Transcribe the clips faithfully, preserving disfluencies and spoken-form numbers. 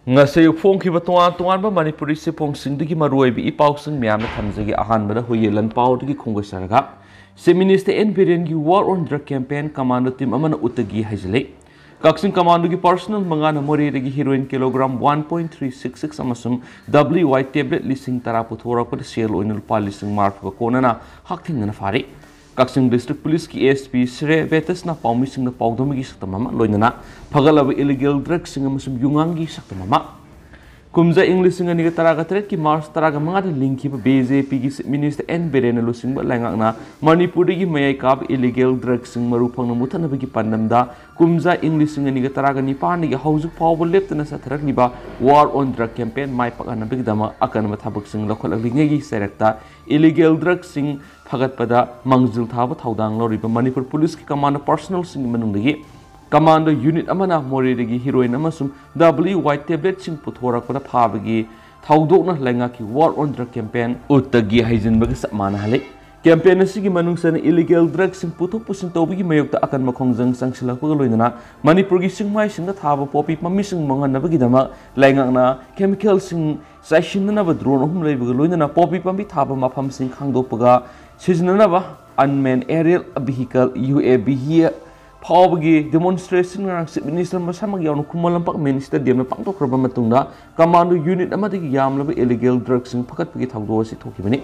ꯉꯁꯤ ꯑꯌꯨꯛ ꯐꯣꯡꯈꯤꯕ ꯇꯣꯉꯥꯟ ꯇꯣꯉꯥꯟꯕ ꯃꯅꯤꯄꯨꯔꯤ ꯆꯦꯐꯣꯡꯁꯤꯡꯗꯒꯤ ꯃꯔꯨꯑꯣꯏꯕ ꯏ ꯄꯥꯎꯁꯤꯡ ꯃꯌꯥꯝꯅ ꯊꯝꯖꯒꯦ꯫ ꯑꯍꯥꯟꯕꯗ ꯍꯨꯏꯌꯦꯟ ꯂꯟꯄꯥꯎꯗꯒꯤ ꯈꯣꯡꯒꯠꯆꯔꯒ, Chief Minister ꯑꯦꯟ ꯕꯤꯔꯦꯟꯒꯤ War on Drug Campaign commando team ꯑꯃꯅ ꯎꯠꯇꯒꯤ ꯍꯥꯏꯖꯤꯜꯂꯤ꯫ ꯀꯛꯆꯤꯡ commandoꯒꯤ personnel ꯃꯉꯥꯅ ꯃꯣꯔꯦꯗꯒꯤ heroin kilogram one point three six six ꯑꯃꯁꯨꯡ W Y tablet ꯂꯤꯁꯤꯡ ꯇꯔꯥ ꯄꯨꯊꯣꯔꯛꯄꯗ ꯁꯦꯜ ꯑꯣꯏꯅ ꯂꯨꯄꯥ ꯂꯤꯁꯤꯡ ꯃꯔꯤꯐꯨꯒ ꯀꯣꯟꯅꯅ ꯍꯛꯊꯦꯡꯅꯅ ꯐꯥꯔꯤ꯫ ꯀꯛꯆꯤꯡ District Policeꯀꯤ S P ꯁ꯭ꯔꯦ ꯕꯦꯇꯁꯅ ꯄꯥꯎꯃꯤꯁꯤꯡꯗ ꯄꯥꯎꯗꯝꯒꯤ ꯁꯛꯇꯝ ꯑꯃ, ꯂꯣꯏꯅꯅ ꯐꯒꯠꯂꯕ illegal drugꯁꯤꯡ ꯑꯃꯁꯨꯡ ꯌꯨꯉꯥꯡꯒꯤ ꯁꯛꯇꯝ ꯑꯃ꯫ ꯀꯨꯝꯖꯥ ꯏꯪ ꯂꯤꯁꯤꯡ ꯑꯅꯤꯒ ꯇꯔꯥꯒ ꯇꯔꯦꯠꯀꯤ March ꯇꯔꯥꯒ ꯃꯉꯥꯗ ꯂꯤꯡꯈꯤꯕ BJPꯒꯤ Chief Minister ꯑꯦꯟ ꯕꯤꯔꯦꯟꯅ ꯂꯨꯆꯤꯡꯕ ꯂꯩꯉꯥꯛꯅ ꯃꯅꯤꯄꯨꯔꯗꯒꯤ ꯃꯌꯥꯏ ꯀꯥꯕ illegal drugꯁꯤꯡ ꯃꯔꯨ ꯐꯪꯅ ꯃꯨꯊꯠꯅꯕꯒꯤ ꯄꯥꯟꯗꯝꯗ ꯀꯨꯝꯖꯥ ꯏꯪ ꯂꯤꯁꯤꯡ ꯑꯅꯤꯒ ꯇꯔꯥꯒ ꯅꯤꯄꯥꯟꯗꯒꯤ ꯍꯧꯖꯤꯛ ꯐꯥꯎꯕ ꯂꯦꯞꯇꯅ ꯆꯠꯊꯔꯛꯂꯤꯕ War on Drug Campaign ꯃꯥꯏ ꯄꯥꯛꯍꯟꯅꯕꯒꯤꯗꯃꯛ ꯑꯀꯟꯕ ꯊꯕꯛꯁꯤꯡ ꯂꯧꯈꯠꯂꯛꯂꯤꯉꯩꯒꯤ ꯆꯩꯔꯛꯇ illegal drugꯁꯤꯡ ꯐꯒꯠꯄꯗ ꯃꯥꯡꯖꯤꯜ ꯊꯥꯕ ꯊꯧꯗꯥꯡ ꯂꯧꯔꯤꯕ ꯃꯅꯤꯄꯨꯔ Policeꯀꯤ commando personnelꯁꯤꯡꯒꯤ ꯃꯅꯨꯡꯗꯒꯤ commando unit ꯑꯃꯅ ꯃꯣꯔꯦꯗꯒꯤ heroin ꯑꯃꯁꯨꯡ W Y tabletꯁꯤꯡ ꯄꯨꯊꯣꯔꯛꯄꯗ ꯐꯥꯕꯒꯤ ꯊꯧꯗꯣꯛꯅ ꯂꯩꯉꯥꯛꯀꯤ War on Drug Campaign ꯎꯠꯇꯒꯤ ꯍꯩꯖꯤꯟꯕꯒ ꯆꯞ ꯃꯥꯟꯅꯍꯜꯂꯤ꯫ Campaign ꯑꯁꯤꯒꯤ ꯃꯅꯨꯡ ꯆꯟꯅ illegal drugꯁꯤꯡ ꯄꯨꯊꯣꯛ ꯄꯨꯁꯤꯟ ꯇꯧꯕꯒꯤ ꯃꯥꯌꯣꯛꯇ ꯑꯀꯟꯕ ꯈꯣꯡꯖꯪ ꯆꯪꯁꯤꯜꯂꯛꯄꯒ ꯂꯣꯏꯅꯅ ꯃꯅꯤꯄꯨꯔꯒꯤ ꯆꯤꯡꯃꯥꯏꯁꯤꯡꯗ ꯊꯥꯕ ꯄꯣꯄꯤ ꯄꯥꯝꯕꯤꯁꯤꯡ ꯃꯥꯡꯍꯟꯅꯕꯒꯤꯗꯃꯛ ꯂꯩꯉꯥꯛꯅ chemicalꯁꯤꯡ ꯆꯥꯏꯁꯤꯟꯅꯅꯕ drone ꯑꯍꯨꯝ ꯂꯩꯕꯒ ꯂꯣꯏꯅꯅ ꯄꯣꯄꯤ ꯄꯥꯝꯕꯤ ꯊꯥꯕ ꯃꯐꯝꯁꯤꯡ ꯈꯪꯗꯣꯛꯄꯒ ꯁꯤꯖꯤꯟꯅꯅꯕ unmanned aerial vehicle, UAV, ꯐꯥꯎꯕꯒꯤ demonstration ꯉꯔꯥꯡ Chief Minister ꯃꯁꯥꯃꯛ ꯌꯥꯎꯅ ꯈꯨꯃꯟ ꯂꯝꯄꯥꯛ Mini Stadiumꯗ ꯄꯥꯡꯊꯣꯛꯈ꯭ꯔꯕ ꯃꯇꯨꯡꯗ commando unit ꯑꯃꯗꯒꯤ ꯌꯥꯝꯂꯕ illegal drugꯁꯤꯡ ꯐꯒꯠꯄꯒꯤ ꯊꯧꯗꯣꯛ ꯑꯁꯤ ꯊꯣꯛꯈꯤꯕꯅꯤ꯫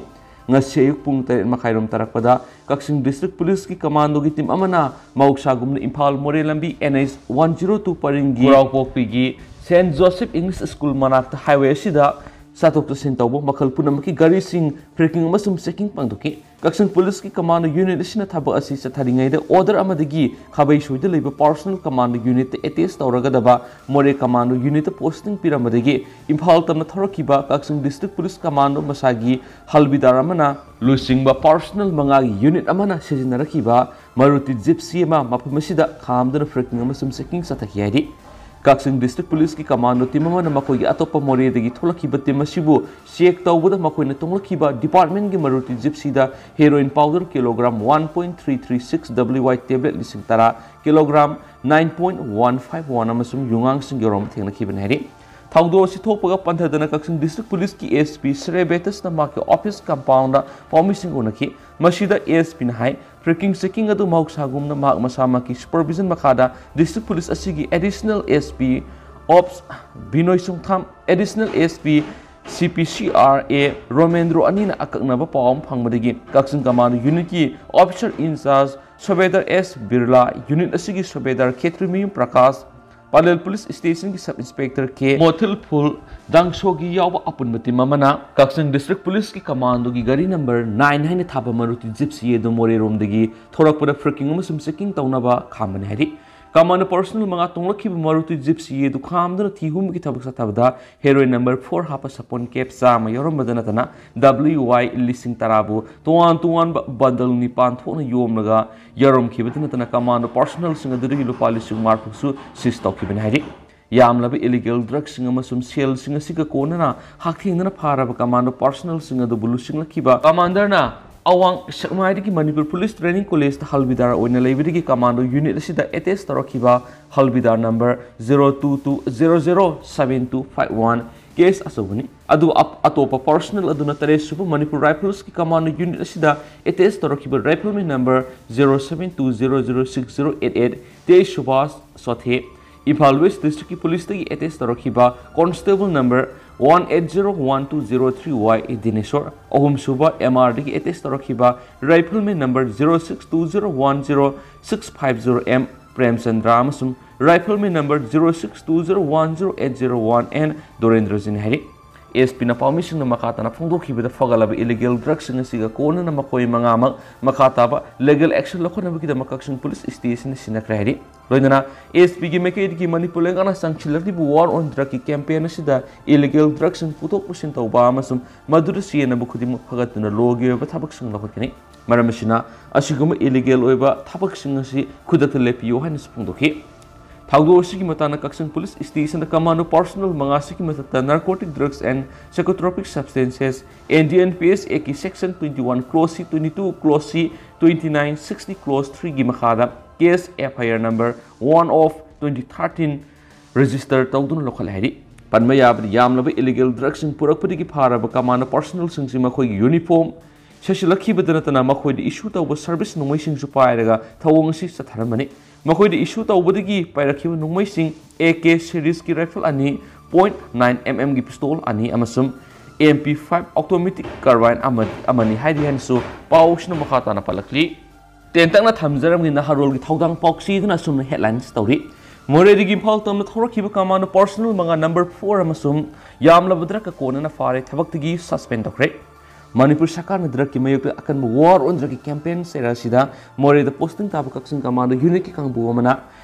ꯉꯁꯤ ꯑꯌꯨꯛ ꯄꯨꯡ ꯇꯔꯦꯠ ꯃꯈꯥꯏꯔꯣꯝ ꯇꯥꯔꯛꯄꯗ ꯀꯛꯆꯤꯡ District Policeꯀꯤ commandoꯒꯤ team ꯑꯃꯅ ꯃꯍꯧꯁꯥꯒꯨꯝꯅ ꯏꯝꯐꯥꯜ ꯃꯣꯔꯦ ꯂꯝꯕꯤ N H one zero two ꯄꯔꯤꯡꯒꯤ ꯈꯨꯔꯥꯎꯄꯣꯛꯄꯤꯒꯤ Saint Joseph English School ꯃꯅꯥꯛꯇ highway ꯑꯁꯤꯗ ꯆꯠꯊꯣꯛ ꯆꯠꯁꯤꯟ ꯇꯧꯕ ꯃꯈꯜ ꯄꯨꯝꯅꯃꯛꯀꯤ ꯒꯥꯔꯤꯁꯤꯡ parking ꯑꯃꯁꯨꯡ checking ꯄꯥꯡꯊꯣꯛꯈꯤ꯫ ꯀꯛꯆꯤꯡ Policeꯀꯤ commando unit ꯑꯁꯤꯅ ꯊꯕꯛ ꯑꯁꯤ ꯆꯠꯊꯔꯤꯉꯩꯗ order ꯑꯃꯗꯒꯤ ꯈꯥꯕꯩꯁꯣꯏꯗ ꯂꯩꯕ personnel commando unitꯇ attach ꯇꯧꯔꯒꯗꯕ ꯃꯣꯔꯦ commando unitꯇ posting ꯄꯤꯔꯝꯕꯗꯒꯤ ꯏꯝꯐꯥꯜ ꯇꯝꯅ ꯊꯧꯔꯛꯈꯤꯕ ꯀꯛꯆꯤꯡ District Police commando ꯃꯁꯥꯒꯤ ꯍꯜꯕꯤꯗꯥꯔ ꯑꯃꯅ ꯂꯨꯆꯤꯡꯕ personnel ꯃꯉꯥꯒꯤ unit ꯑꯃꯅ ꯁꯤꯖꯤꯟꯅꯔꯛꯈꯤꯕ Maruti Gypsy ꯑꯃ ꯃꯐꯝ ꯑꯁꯤꯗ ꯈꯥꯝꯗꯨꯅ parking ꯑꯃꯁꯨꯡ checking ꯆꯠꯊꯈꯤ ꯍꯥꯏꯔꯤ꯫ ꯀꯛꯆꯤꯡ District Policeꯀꯤ commando team ꯑꯃꯅ ꯃꯈꯣꯏꯒꯤ ꯑꯇꯣꯞꯄ ꯃꯣꯔꯦꯗꯒꯤ ꯊꯣꯛꯂꯛꯈꯤꯕ team ꯑꯁꯤꯕꯨ check ꯇꯧꯕꯗ ꯃꯈꯣꯏꯅ ꯇꯣꯡꯂꯛꯈꯤꯕ departmentꯀꯤ Maruti Gypsyꯗ heroin powder kilogram one point three three six, W Y tablet ꯂꯤꯁꯤꯡ ꯇꯔꯥ, kilogram nine point one five one ꯑꯃꯁꯨꯡ ꯌꯨꯉꯥꯡꯁꯤꯡ ꯌꯥꯎꯔꯝꯕ ꯊꯦꯡꯅꯈꯤꯕꯅꯤ ꯍꯥꯏꯔꯤ꯫ ꯊꯧꯗꯣꯛ ꯑꯁꯤ ꯊꯣꯛꯄꯒ ꯄꯟꯊꯗꯅ ꯀꯛꯆꯤꯡ District Police ꯀꯤ S P ꯁ꯭ꯔꯦ ꯕꯦꯇꯁꯅ ꯃꯍꯥꯛꯀꯤ office compound ꯗ ꯄꯥꯎꯃꯤꯁꯤꯡ ꯎꯅꯈꯤ꯫ ꯃꯁꯤꯗ S P ꯅ ꯍꯥꯏ, tracking checking ꯑꯗꯨ ꯃꯍꯧꯁꯥꯒꯨꯝꯅ ꯃꯍꯥꯛ ꯃꯁꯥꯃꯛꯀꯤ supervision ꯃꯈꯥꯗ District Police ꯑꯁꯤꯒꯤ Additional S P Ops ꯕꯤꯅꯣꯏ ꯁꯨꯡꯊꯥꯝ, Additional S P C P C R A ꯔꯣꯃꯦꯟꯗ꯭ꯔꯣ ꯑꯅꯤꯅ ꯑꯀꯛꯅꯕ ꯄꯥꯎ ꯑꯃ ꯐꯪꯕꯗꯒꯤ ꯀꯛꯆꯤꯡ Commando Unit ꯀꯤ Officer in Charge ꯁꯨꯕꯦꯗꯥꯔ S Birla, unit ꯑꯁꯤꯒꯤ ꯁꯨꯕꯦꯗꯥꯔ ꯈꯦꯇ꯭ꯔꯤꯃꯌꯨꯝ ꯄ꯭ꯔꯀꯥꯁ, ꯄꯂꯦꯜ Police Station ꯒꯤ Sub Inspector K ꯃꯣꯊꯤꯜ ꯐꯨꯜ, ꯗꯥꯡꯁꯣꯒꯤ ꯌꯥꯎꯕ ꯑꯄꯨꯟꯕ team ꯑꯃꯅ ꯀꯛꯆꯤꯡ District Police ꯀꯤ Commando ꯒꯤ ꯒꯥꯔꯤ number nine ꯍꯥꯏꯅ ꯊꯥꯕ Maruti Gypsy ꯑꯗꯨ ꯃꯣꯔꯦꯔꯣꯝꯗꯒꯤ ꯊꯣꯔꯛꯄꯗ tracking ꯑꯃꯁꯨꯡ checking ꯇꯧꯅꯕ ꯈꯥꯝꯕꯅꯤ ꯍꯥꯏꯔꯤ꯫ Commando personnel ꯃꯉꯥ ꯇꯣꯡꯂꯛꯈꯤꯕ Maruti Gypsy ꯑꯗꯨ ꯈꯥꯝꯗꯨꯅ ꯊꯤ ꯍꯨꯝꯕꯒꯤ ꯊꯕꯛ ꯆꯠꯊꯕꯗ heroin number four ꯍꯥꯞꯄ ꯁꯥꯄꯣꯟ cap ꯆꯥꯝꯃ ꯌꯥꯎꯔꯝꯕꯗ ꯅꯠꯇꯅ W Y ꯂꯤꯁꯤꯡ ꯇꯔꯥꯕꯨ ꯇꯣꯉꯥꯟ ꯇꯣꯉꯥꯟꯕ bundle ꯅꯤꯄꯥꯟ ꯊꯣꯛꯅ ꯌꯣꯝꯂꯒ ꯌꯥꯎꯔꯝꯈꯤꯕꯗ ꯅꯠꯇꯅ Commando personnel ꯁꯤꯡ ꯑꯗꯨꯗꯒꯤ ꯂꯨꯄꯥ ꯂꯤꯁꯤꯡ ꯃꯔꯤꯐꯨꯁꯨ seize ꯇꯧꯈꯤꯕꯅꯤ ꯍꯥꯏꯔꯤ꯫ ꯌꯥꯝꯂꯕ illegal drug ꯁꯤꯡ ꯑꯃꯁꯨꯡ ꯁꯦꯜꯁꯤꯡ ꯑꯁꯤꯒ ꯀꯣꯟꯅꯅ ꯍꯛꯊꯦꯡꯅꯅ ꯐꯥꯔꯕ Commando personnel ꯁꯤꯡ ꯑꯗꯨꯕꯨ ꯂꯨꯆꯤꯡꯂꯛꯈꯤꯕ Commander ꯅ ꯑꯋꯥꯡ ꯁꯦꯛꯃꯥꯏꯗꯒꯤ Manipur Police Training College ꯇ ꯍꯜꯕꯤꯗꯥꯔ ꯑꯣꯏꯅ ꯂꯩꯕꯗꯒꯤ Commando unit ꯑꯁꯤꯗ attach ꯇꯧꯔꯛꯈꯤꯕ ꯍꯜꯕꯤꯗꯥꯔ number zero two two zero zero seven two five one case ꯑꯆꯧꯕꯅꯤ꯫ ꯑꯗꯨ ꯑꯞ-, ꯑꯇꯣꯞꯄ personnel ꯑꯗꯨꯅ ꯇꯔꯦꯠ ꯁꯨꯕ Manipur Rifles ꯀꯤ Commando unit ꯑꯁꯤꯗ attach ꯇꯧꯔꯛꯈꯤꯕ Rifleman number zero seven two zero zero six zero eight eight ꯇꯦꯖ Subhas ꯁꯣꯊꯦ, Imphal West District ꯀꯤ Police ꯇꯒꯤ attach ꯇꯧꯔꯛꯈꯤꯕ Constable number one eight zero one two zero three Y ꯗꯤꯅꯦꯁꯣꯔ, ꯑꯍꯨꯝ ꯁꯨꯕ M R ꯗꯒꯤ attach ꯇꯧꯔꯛꯈꯤꯕ Rifleman number zero six two zero one zero six five zero M Premchandra ꯑꯃꯁꯨꯡ Rifleman number zero six two zero one zero eight zero one N ꯗꯣꯔꯦꯟꯗ꯭ꯔꯖꯤꯅꯤ ꯍꯥꯏꯔꯤ꯫ S P ꯅ ꯄꯥꯎꯃꯤꯁꯤꯡꯅ ꯃꯈꯥ ꯇꯥꯅ ꯐꯣꯡꯗꯣꯛꯈꯤꯕꯗ ꯐꯒꯠꯂꯕ illegal drug ꯁꯤꯡ ꯑꯁꯤꯒ ꯀꯣꯟꯅꯅ ꯃꯈꯣꯏ ꯃꯉꯥꯃꯛ ꯃꯈꯥ ꯇꯥꯕ legal action ꯂꯧꯈꯠꯅꯕꯒꯤꯗꯃꯛ ꯀꯛꯆꯤꯡ Police Station ꯗ ꯁꯤꯟꯅꯈ꯭ꯔꯦ ꯍꯥꯏꯔꯤ꯫ ꯂꯣꯏꯅꯅ S P ꯒꯤ ꯃꯥꯏꯀꯩꯗꯒꯤ ꯃꯅꯤꯄꯨꯔ ꯂꯩꯉꯥꯛꯅ ꯆꯪꯁꯤꯜꯂꯛꯂꯤꯕ war on drug ꯀꯤ campaign ꯑꯁꯤꯗ illegal drug ꯁꯤꯡ ꯄꯨꯊꯣꯛ ꯄꯨꯁꯤꯟ ꯇꯧꯕ ꯑꯃꯁꯨꯡ ꯃꯗꯨꯗ ꯆꯦꯟꯅꯕ ꯈꯨꯗꯤꯡꯃꯛ ꯐꯒꯠꯇꯨꯅ law ꯒꯤ ꯑꯣꯏꯕ ꯊꯕꯛꯁꯤꯡ ꯂꯧꯈꯠꯀꯅꯤ꯫ ꯃꯔꯝ ꯑꯁꯤꯅ, ꯑꯁꯤꯒꯨꯝꯕ illegal ꯑꯣꯏꯕ ꯊꯕꯛꯁꯤꯡ ꯑꯁꯤ ꯈꯨꯗꯛꯇ ꯂꯦꯞꯄꯤꯌꯨ ꯍꯥꯏꯅꯁꯨ ꯐꯣꯡꯗꯣꯛꯈꯤ꯫ ꯊꯧꯗꯣꯛ ꯑꯁꯤꯒꯤ ꯃꯇꯥꯡꯗ ꯀꯛꯆꯤꯡ Police Station ꯗ Commando personnel ꯃꯉꯥ ꯑꯁꯤꯒꯤ ꯃꯊꯛꯇ Narcotic Drugs and Psychotropic Substances N D N P S Act ꯀꯤ Section twenty one, Clause C twenty two, Clause C twenty nine, sixty, Clause three ꯒꯤ ꯃꯈꯥꯗ case F I R number one of twenty thirteen register ꯇꯧꯗꯨꯅ ꯂꯧꯈꯠꯂꯦ ꯍꯥꯏꯔꯤ꯫ ꯄꯟꯕ ꯌꯥꯕꯗꯤ ꯌꯥꯝꯂꯕ illegal ꯗ꯭ꯔꯒꯁꯤꯡ ꯄꯨꯔꯛꯄꯗꯒꯤ ꯐꯥꯔꯕ commando ꯄꯔꯁꯅꯦꯜꯁꯤꯡꯁꯤ ꯃꯈꯣꯏꯒꯤ ꯌꯨꯅꯤꯐꯣꯔꯝ ꯁꯦꯠꯆꯤꯜꯂꯛꯈꯤꯕꯗ ꯅꯠꯇꯅ ꯃꯈꯣꯏꯗ ꯏꯁꯨ ꯇꯧꯕ ꯁꯔꯚꯤꯁ ꯅꯣꯡꯃꯩꯁꯤꯡꯁꯨ ꯄꯥꯏꯔꯒ ꯊꯧꯑꯣꯡ ꯑꯁꯤ ꯆꯠꯊꯔꯝꯕꯅꯤ꯫ ꯃꯈꯣꯏꯗ ꯏꯁꯨ ꯇꯧꯕꯗꯒꯤ ꯄꯥꯏꯔꯛꯈꯤꯕ ꯅꯣꯡꯃꯩꯁꯤꯡ ꯑꯦ ꯀꯦ ꯁꯦꯔꯤꯁꯀꯤ ꯔꯥꯏꯐꯜ ꯑꯅꯤ, ꯄꯣꯏꯟꯠ ꯅꯥꯏꯟ ꯑꯦꯝ ꯑꯦꯝꯒꯤ ꯄꯤꯁꯇꯣꯜ ꯑꯅꯤ ꯑꯃꯁꯨꯡ M P five automatic carbine ꯑꯃ ꯑꯃꯅꯤ ꯍꯥꯏꯔꯤ ꯍꯥꯏꯅꯁꯨ ꯄꯥꯎꯁꯤꯅ ꯃꯈꯥ ꯇꯥꯅ ꯄꯜꯂꯛꯂꯤ꯫ ꯇꯦꯟꯇꯛꯅ ꯊꯝꯖꯔꯝꯒꯦ ꯅꯍꯥꯔꯣꯜꯒꯤ ꯊꯧꯗꯥꯡ ꯄꯥꯎꯆꯦꯗꯨꯅ ꯑꯁꯨꯝꯅ ꯍꯦꯗꯂꯥꯏꯟꯁ ꯇꯧꯔꯤ꯫ ꯃꯣꯔꯦꯗꯒꯤ ꯏꯝꯐꯥꯜ ꯇꯝꯅ ꯊꯧꯔꯛꯈꯤꯕ ꯀꯃꯥꯟꯗꯣ ꯄꯔꯁꯅꯦꯜ ꯃꯉꯥ ꯅꯝꯕꯔ ꯐꯣꯔ ꯑꯃꯁꯨꯡ ꯌꯥꯝꯂꯕ ꯗ꯭ꯔꯒ ꯀꯣꯟꯅꯅ ꯐꯥꯔꯦ, ꯊꯕꯛꯇꯒꯤ ꯁꯁꯄꯦꯟ ꯇꯧꯈ꯭ꯔꯦ꯫ ꯃꯅꯤꯄꯨꯔ ꯁꯔꯀꯥꯔꯅ ꯗ꯭ꯔꯒꯀꯤ ꯃꯥꯌꯣꯛꯇ ꯑꯀꯟꯕ ꯋꯥꯔ ꯑꯣꯟ ꯗ꯭ꯔꯒꯀꯤ ꯀꯦꯝꯄꯦꯟ ꯆꯩꯔꯥ ꯑꯁꯤꯗ ꯃꯣꯔꯦꯗ ꯄꯣꯁꯇꯤꯡ ꯇꯥꯕ ꯀꯛꯆꯤꯡ ꯀꯃꯥꯟꯗꯣ ꯌꯨꯅꯤꯠꯀꯤ ꯀꯥꯡꯕꯨ ꯑꯃꯅ